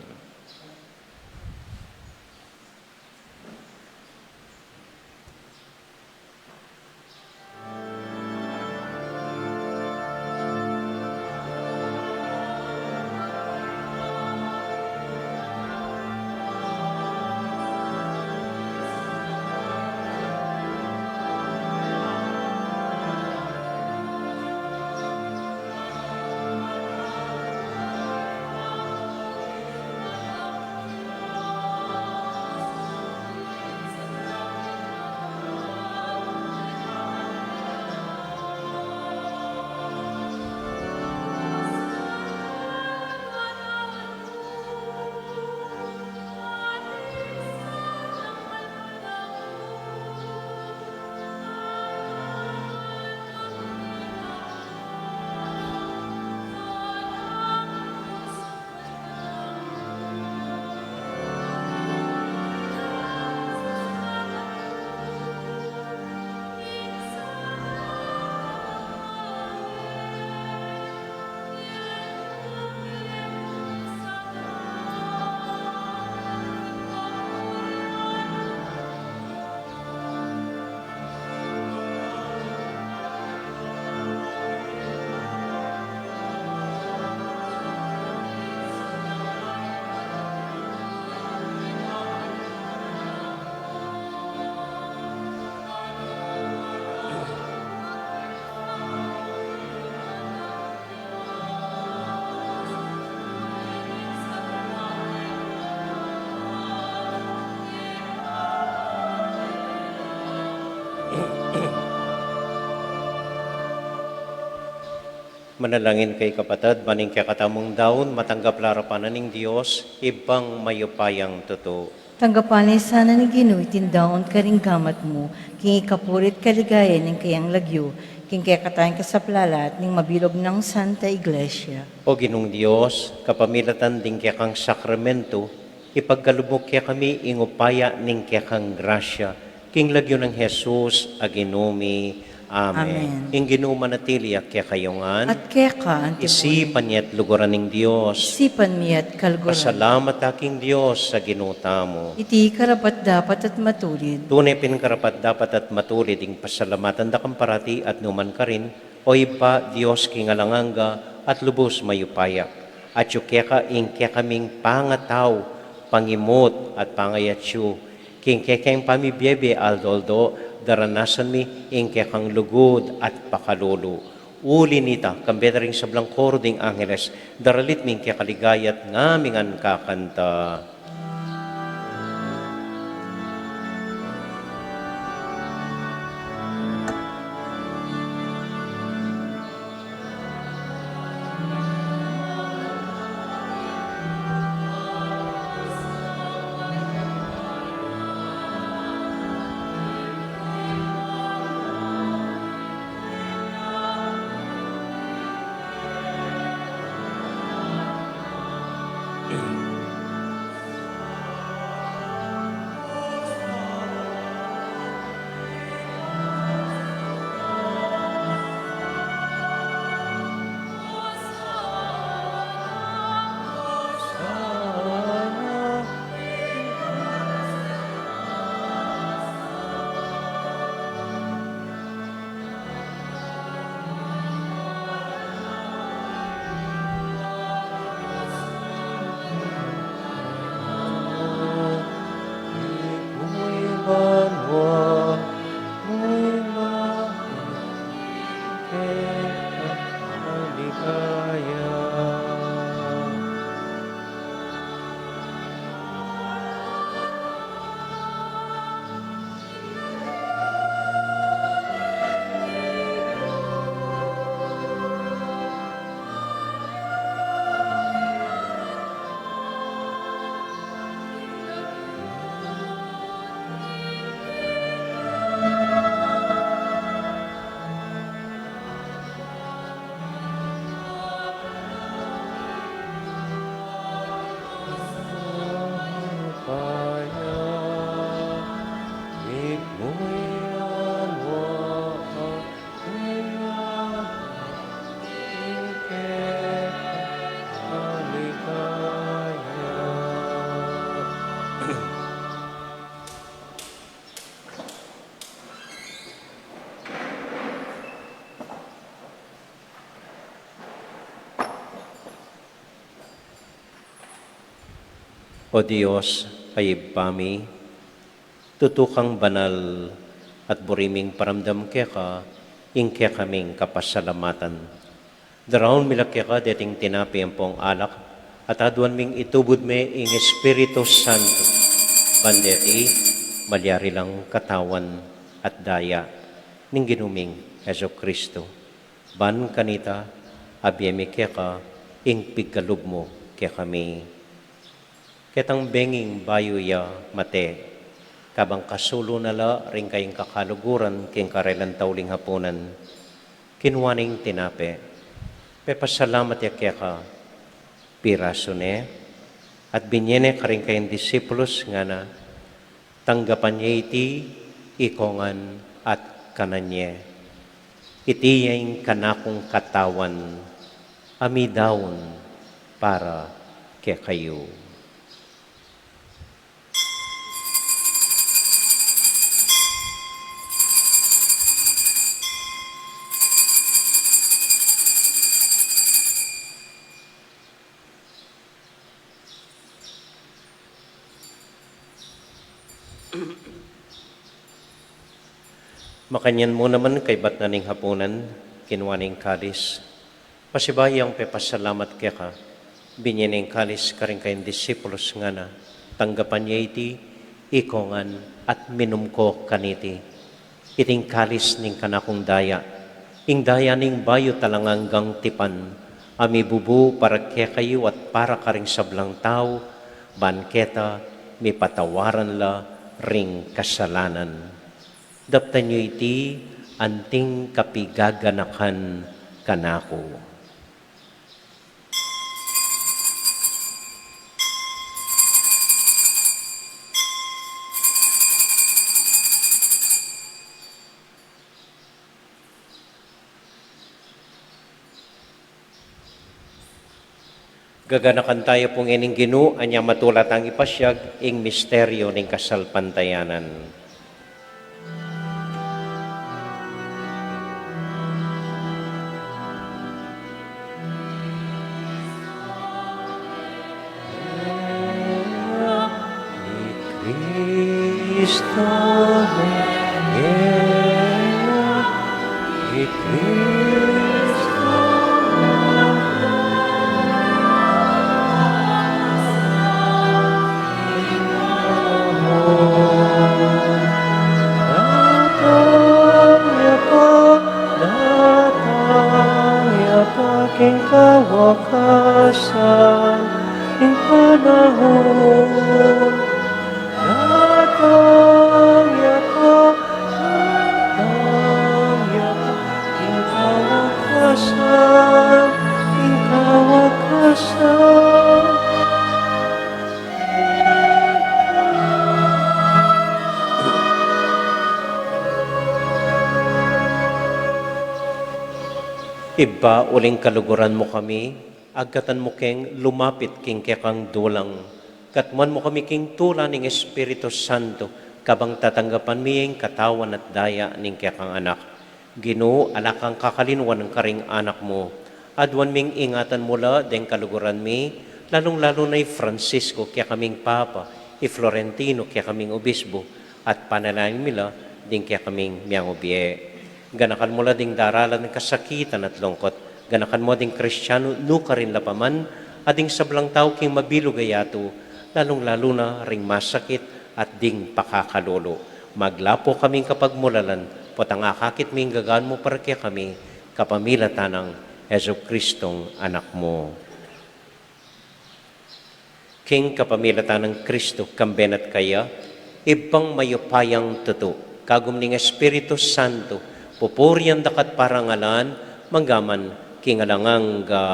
Manalangin kayu, kapatad, ban ing kekatamung daun matanggap la arapan na ning Dios, Ibpang mayupayang tutu. Tanggapan na sana ning Ginu iting daun karing gamat mu, king ikapuri't kaligayan ning kayang lagyu, king kekatang kasaplalan ning mabilug nang Santa Iglesia. O Ginung Dios, kapamilatan ding kekang sakramentu, ipagkalub mu kekami ing upaya ning kekang grasya, king lagyu nang Jesus a Ginu mi. Amen. Amen. Ing Ginu manatili ya kekayu ngan. At keka antimurin. Isipan ya't luguran ning Dios. Isipan mi ya't kaluguran. Pasalamat ta king Dios a Ginu tamu. Iti karapat-dapat at matulid. Tune pin karapat-dapat at matulid ing pasalamatan da kang parati at nukarin man, O Ibpa, Dios king alang angga at lubus mayupaya. Atyu keka ing kekaming pangatau, pangimut at pangayatsu, king kekeng pamibiebe aldo-aldo, daranasan mi ing kekang lugud at pakalulu. Uli na nita, kambe da ring sablang koro ding angeles, daralit mi ing keka ligaya at ngami ngan kakanta. O Dios, a Ibpa mi, tutu kang banal at buri ming paramdam keka ing kekaming kapasalamatan. Daraun mi la keka deting tinape ampong alak, at aduan ming itubud me ing Espiritu Santo, ban deti malyari lang katawan at daya ning Ginu ming Jesucristo. Ban kanita, abie mi keka ing pigalub mu kekami. Ketang benging bayu ya mate, kabang kasulu na la ring kayang kakaluguran king karelang tauling hapunan, kinua ne ing tinape, pepasalamat ya keka, pirasu ne, at binie ne karing kayang disipulus, ngana, tanggapan ye iti ikongan at kanan ye. Iti ya ing kanakung katawan a midaun para kekayu. Makanyan mu naman kaybat na ning hapunan, kinua ne ing kalis. Pasibayu yang pepasalamat keka, binie ne ing kalis karing kayang disipulus, ngana, tanggapan ye iti ikongan at minum ko kaniti. Iti ing kalis ning kanakung daya, ing daya ning bayu at alang anggang tipan, a mibubu para kekayu at para karing sablang tau, ban keta mipatawaran la ring kasalanan. Daptan yu iti anting kapigaganakan kanaku. Gaganakan taya pu ngening Ginu, anya matula tang ipasyag ing misteryu ning kasalpantayanan. Cristo, i Cristo. Datang ya pa, datang ya pa king kawakasan ning panahon. Datang ya pa, datang ya pa king kawakasan, king kawakasan. Ibpa, uling kaluguran mu kami, agkatan mu keng lumapit king kekang dulang, katmuan mu kami king tula ning Espiritu Santo, kabang tatanggapan mi ing katawan at daya ning kekang Anak. Ginu, ala kang kakalinwan karing anak mu. Aduan ming ingatan mu la deng kaluguran mi, lalung-lalu na i Francisco, kekaming Papa, i Florentino, kekaming Obispo, at panalangin mi la ding kekaming miangubie. Ganakan mu la ding daralan kasakitan at lungkot. Ganakan mu ding Kristiano nukarin la pa man, at ding sablang tau king mabilug a yatu, lalung-lalu na ring masakit at ding pakakalulu. Maglapu kaming kapagmulalan, potang akakit ming gagan mu para kekami, kapamilatan nang Jesucristong Anak mu. King kapamilatan nang Kristo, kambe na at kaya, Ibpang mayupayang tutu, kagum ning Espiritu Santo, pupurian da ka at parangalan, mangga man king alang angga.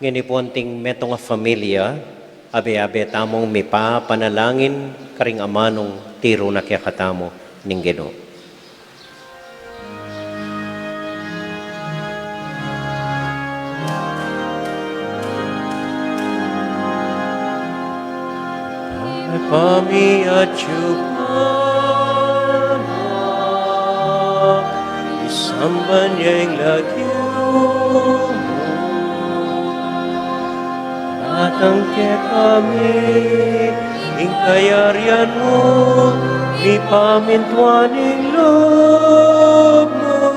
Ngeni pu anting metung a familia, Abe-abe tamung mipapanalangin karing amanung tiru na kekatamu ning Ginu. Ibpa mi, atiu ka na, misamban ya ing lagyu mu, datang kekami ing kayarian mu, mipamintuan ing lub mu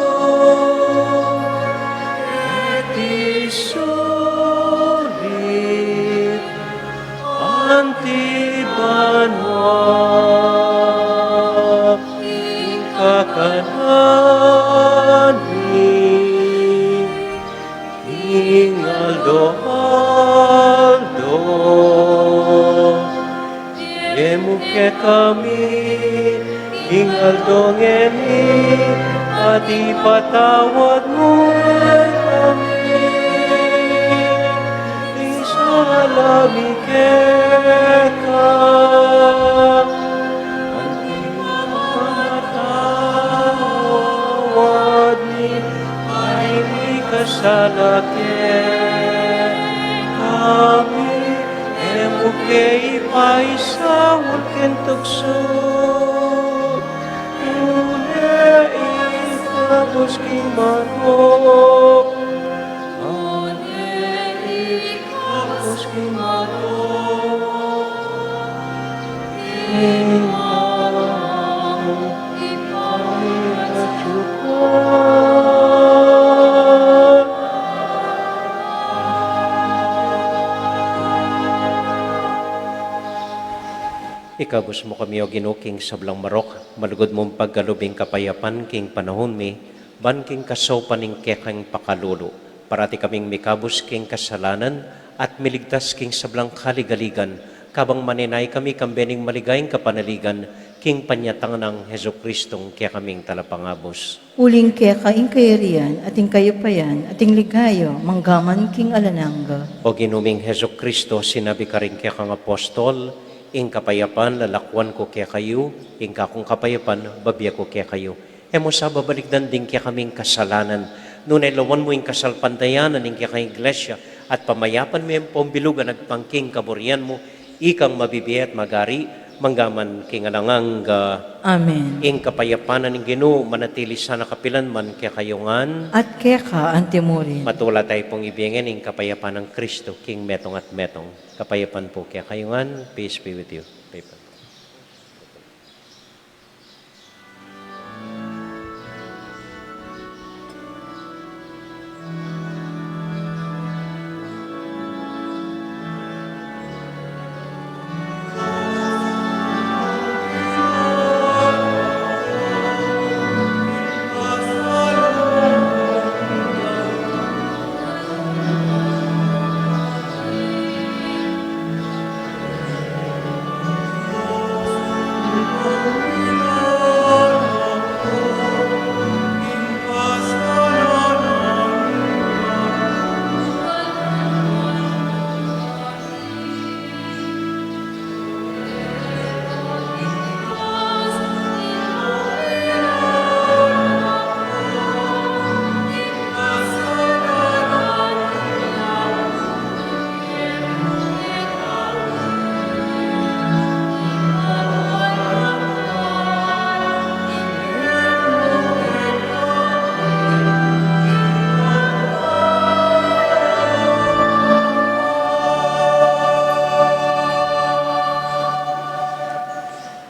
keti sulip anti banua. Ing kakanan mi king aldo-aldo, ibie mu kekami king aldo ngeni, at ipatawad mu kekami ing sala mi keka, anti ing pamamatawad mi king mikasala kekami, e mu ke paisaul king tuksu, nune ikabus king marok, nune ikabus king marok. Ikabus mu kami, O Ginu, king sablang marok, malugud mung pagkalub ing kapayapan king panaun mi, ban king kasaupan ning kekang pakalulu, parati kaming mikabus king kasalanan at miligtas king sablang kaligaligan, kabang manenaya kami kambe ning maligayang kapanaligan king panyatang nang Jesucristong kekaming Talapangabus. Uling keka ing kayarian, at ing kayupayan, at ing ligaya, manggaman king alang angga. O Ginu ming Jesucristo, sinabi karing kekang apostol, ing kapayapan lalakwan ku kekayu, ing kakung kapayapan babie ku kekayu. E mu sa babalikdan ding kekaming kasalanan, nune lawan mu ing kasalpantayanan ning kekang Iglesia, at pamayapan me ampong bilug agpang king kaburian mu, ikang mabibie at magari, manggaman king alang angga. Amen. Ing kapayapan ning Ginu, manatili sana kapilan man kekayu ngan. At keka antimurin. Matula tayu pung ibie ngeni ing kapayapan nang Kristo, king metung at metung. Kapayapan pu kekayu ngan, peace be with you. Kapayapan.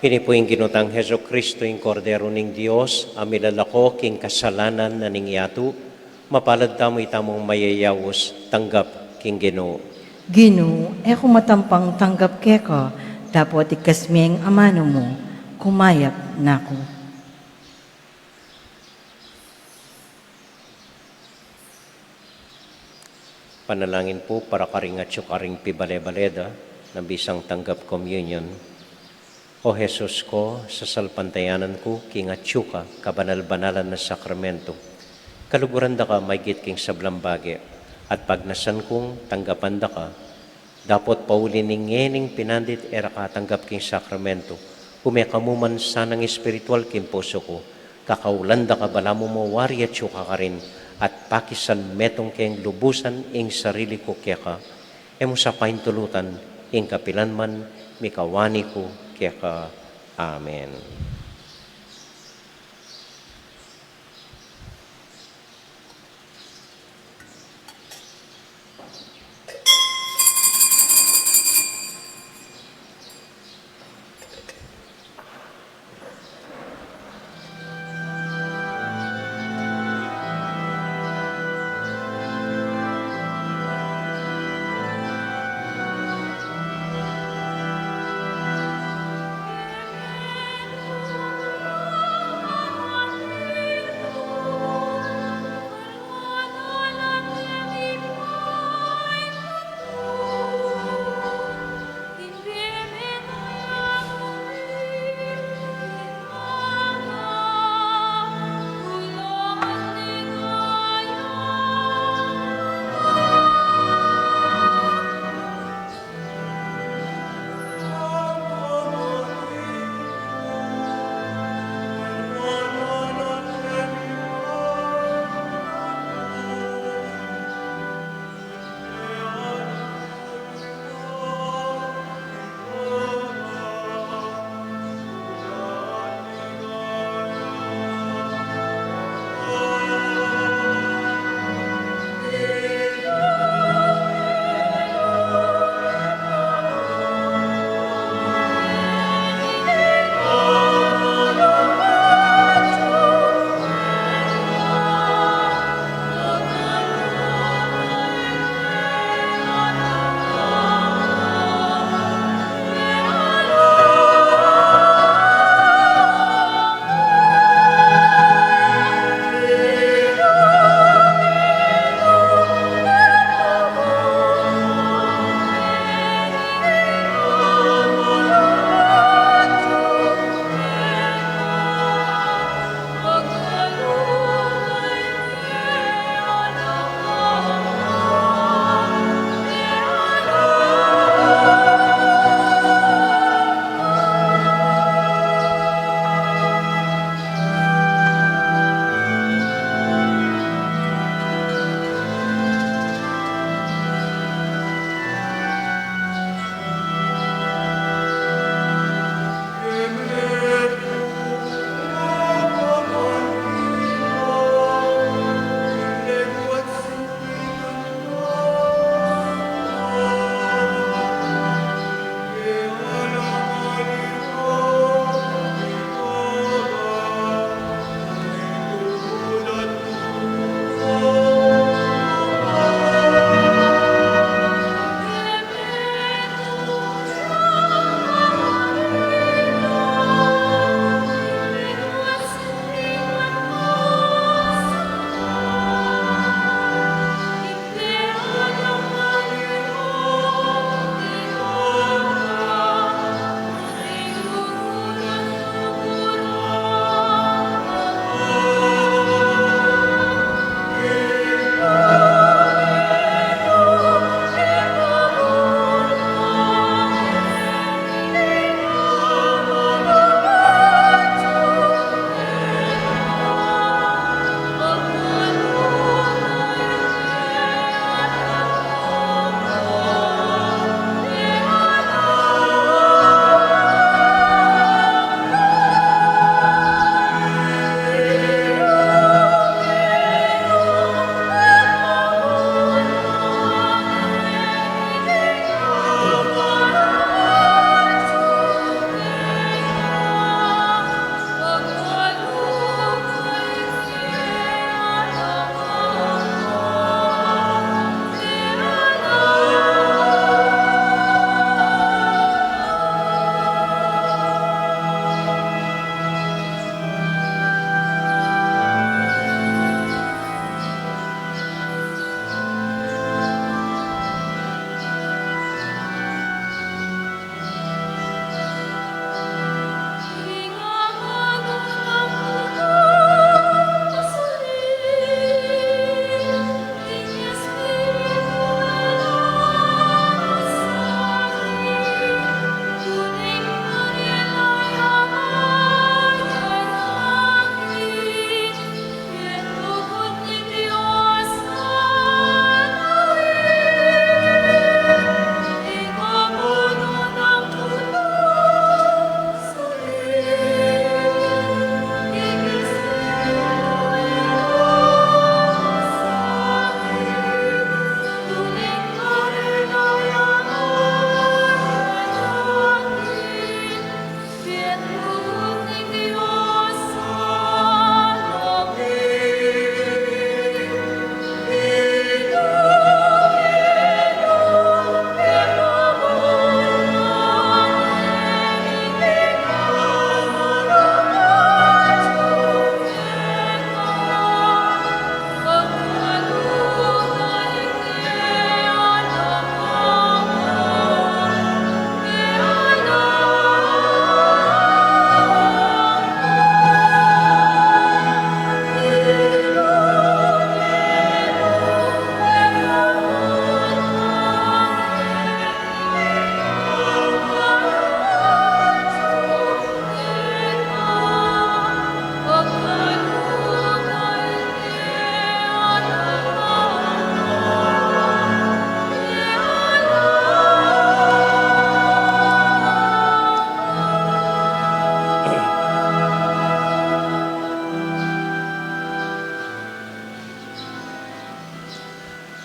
Ini pu ing Ginu tang Jesucristo, ing Kordero ning Dios, a milalako king kasalanan na ning yatu. Mapalad tamu itamung mayayaus tanggap king Ginu. Ginu, e ku matampang tanggap keka, dapot ikabus me ing amanu mu, kumayap na ku. Panalangin pu para karing atyu karing pibale-bale da nang bisang tanggap communion. O Jesus ko, sasalpantayanan ku king atyu ka kabanal-banalan a sakramento, kaluguran da ka maigit king sablang bage, at pagnasan kung tanggapan da ka, Dapot pauli ning ngening pinandit e ra katanggap king sakramento, ume ka mu man sanang espiritual king pusu ku, kakaulan da ka balamu mo wari atyu ka karin, at pakisan metung keng lubusan ing sarili ku keka, e mu sa paintulutan ing kapilan man mikawani ku keka. Amen.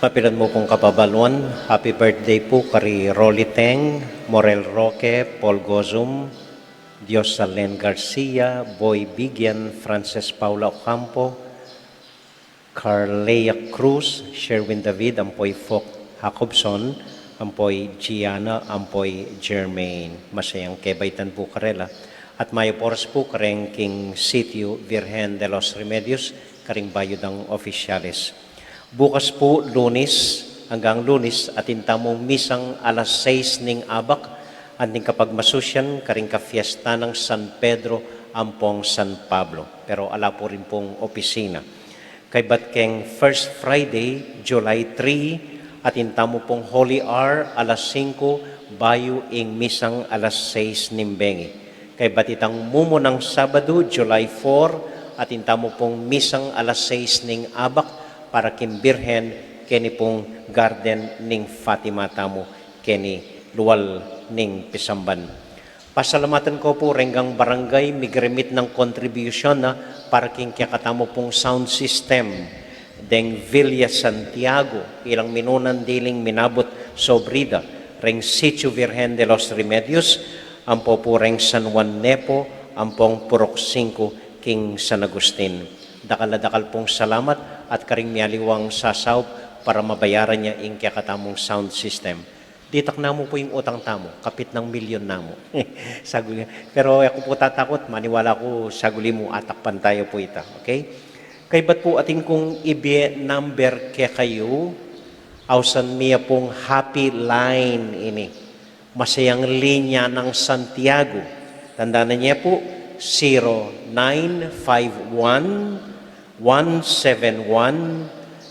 Kapilan mu pung kapabaluan, happy birthday pu kari Rolly Teng, Morel Roque, Paul Gozum, Diosalen Garcia, Boy Bigian, Frances Paula Ocampo, Carlea Cruz, Sherwin David, ampo i Foc Jacobson, ampo i Gianna, ampo i Germaine. Masayang kebaitan pu karela. At mayap a oras pu kareng king Sitio Virgen de los Remedios, karing bayu dang opisyales. Bukas pu, Lunis, anggang Lunis, atin tamung misang alas sais ning abak, anting kapagmasusyan karing kapiesta nang San Pedro ampong San Pablo. Pero ala pu rin pung opisina. Kaybat keng First Friday, July three, atin tamu pung Holy Hour, alas singko, bayu ing misang alas sais ning bengi. Kaybat itang mumunang Sabadu, July four, atin tamu pung misang alas sais ning abak para king Birhen, keni pung garden ning Fatima tamu, keni lual ning pisamban. Pasalamatan ko pu reng anggang barangay migremit nang kontribusyun na para king kekatamu pung sound system. Deng Villa Santiago, ilang minunan diling minabut sobrida reng Sitio Virgen de los Remedios, ampo pu reng San Juan Nepo, ampong Purok singko king San Agustin. Dakal a dakal pung salamat at karing mialiwang sasaup para mabayaran ya ing kekatamung sound system. Ditak namu pu ing utang tamu, kapit nang milyon namu. Saguli, pero e ku pu tatakut, maniwala ku saguli mu atakpan taya pu ita, okay? Kaybat pu atin kung ibie number kekayu, ausan mi ya pung Happy Line ini. Masayang linya nang Santiago. Tandanan ye pu, zero nine five one, one seven one,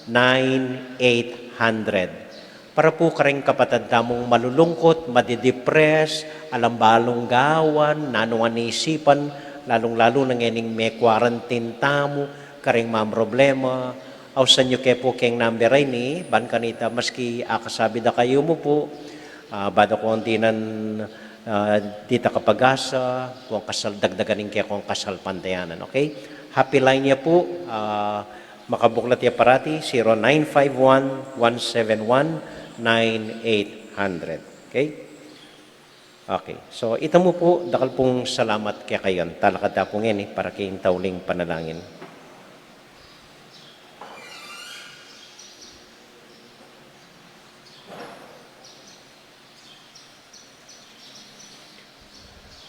nine eight hundred. Para pu kareng kapatad tamung malulungkut, madidepress, alang balung gawan, nanu ngan isipan, lalung-lalu na ngening me-quarantine tamu, kareng mamroblema, ausan yu ke pu keng number a ini, ban kanita maski akasabi da kayu mu pu, ah, ba da kong dinan, ah, dita kapag-asa, kung kasal, dagdagan ing kekong kasalpantayanan, okay? Happy Line ya pu, ah, makabuklat ya parati, zero nine five one, one seven one, nine eight hundred. Okay? Okay. So, ita mu pu, dakal pung salamat kekayu. Talakad ta pu ngeni para king tauling panalangin.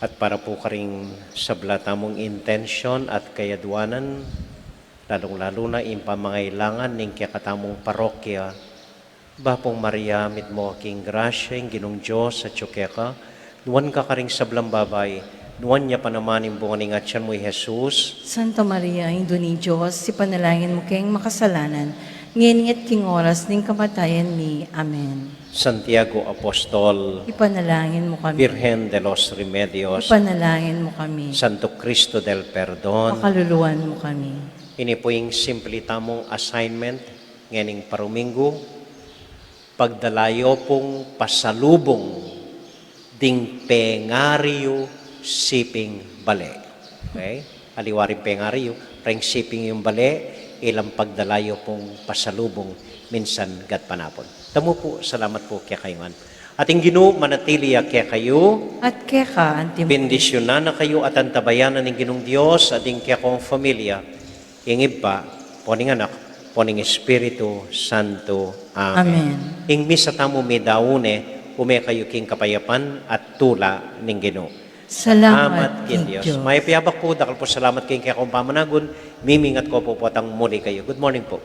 At para pu karing sabla tamung intensyon at kayadwanan, lalung-lalu na ing pamangailangan ning kekatamung parokya, Bapu Maria, mitmu ka king grasya, ing Ginung Dios atyu keka, nuan ka karing sablang babai, nuan ya pa naman ing bunga ning atyan mu, i Jesus. Santa Maria, Indu ning Dios, ipanalangin mu keng makasalanan, ngeni at king oras ning kamatayan mi. Amen. Santiago Apostol, ipanalangin mu kami. Virgen de los Remedios, ipanalangin mu kami. Santo Cristo del Perdon, pakaluluan mu kami. Ini pu ing simple tamung assignment ngening paruminggu, pagdala yu pung pasalubung ding pengari yu siping bale. Okay? Aliwa ring pengari yu, reng siping yung bale, ilang pagdala yu pung pasalubung minsan gatpanapun. Tamu pu, salamat pu kekayu ngan. At ing Ginu manatili ya kekayu. At keka antimu. Bendisyunan na kayu at antabayanan ning Ginung Dios, at ing kekong familia, ing Ibpa, ampo ning Anak, ampo ning Espiritu Santo. Amen. Amen. Ing misa tamu midaun ne, ume kayu king kapayapan at tula ning Ginu. Salamat king Dios. Mayap ya abak pu, dakal pu salamat king kekong pamanagun, mimingat ko pu potang muli kayu. Good morning pu.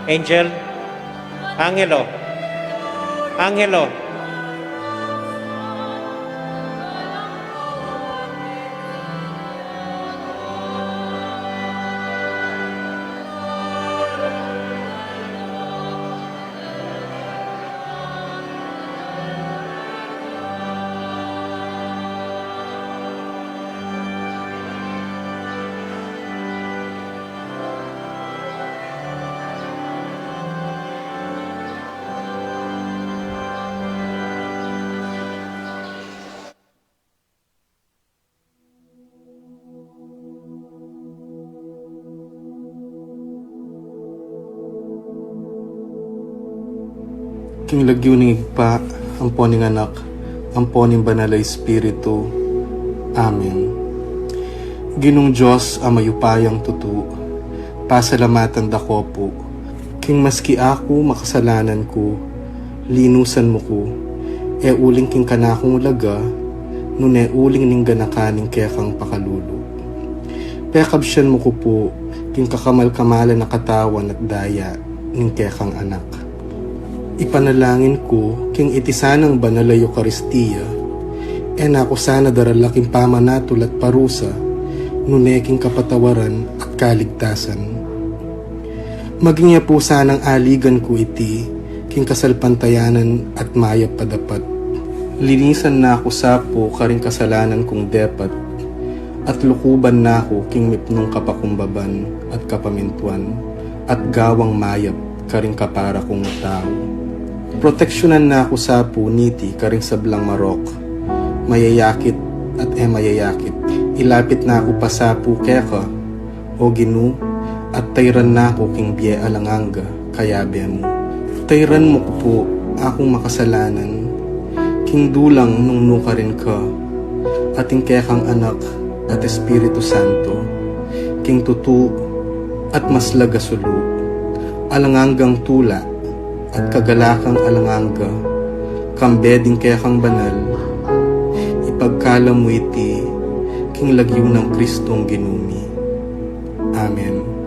Angel, Angelo, Angelo. King lagyu ning Ibpa, ampo ning Anak, ampo ning Banal a Espiritu. Amen. Ginung Dios a mayupayang tutu, pasalamatan da ko pu, king maski aku makasalanan ku, linusan mu ku, e uling king kanakung laga, nune uling ning ganakan ning kekang pakalulu. Pekabsian mu ku pu, king kakamal-kamalan a katawan at daya ning kekang Anak. Ipanalangin ku, king iti sanang banal a Eukaristia, e na ku sana darala king pamanatul at parusa, nune king kapatawaran at kaligtasan. Maging ya pu sanang aligan ku iti, king kasalpantayanan at mayap a dapat. Linisan na ku sa pu karing kasalanan kung depat, at lukuban na ku king mipnung kapakumbaban at kapamintuan, at gawang mayap karing kapara kung tau. Proteksyunan na ku sa pu niti karing sablang marok, mayayakit at e mayayakit. Ilapit na ku pa sa pu keka, O Ginu, at tayran na ku king bie alang angga, kayabe mu. Tayran mu ku pu akung makasalanan, king dulang nung nukarin ka, at ing kekang Anak at Espiritu Santo, king tutu at maslag a sulu, alang anggang tula at kagalakang alang angga, kambe ding kekang banal, ipagkalam mu iti, king lagyu nang Kristong Ginu mi. Amen.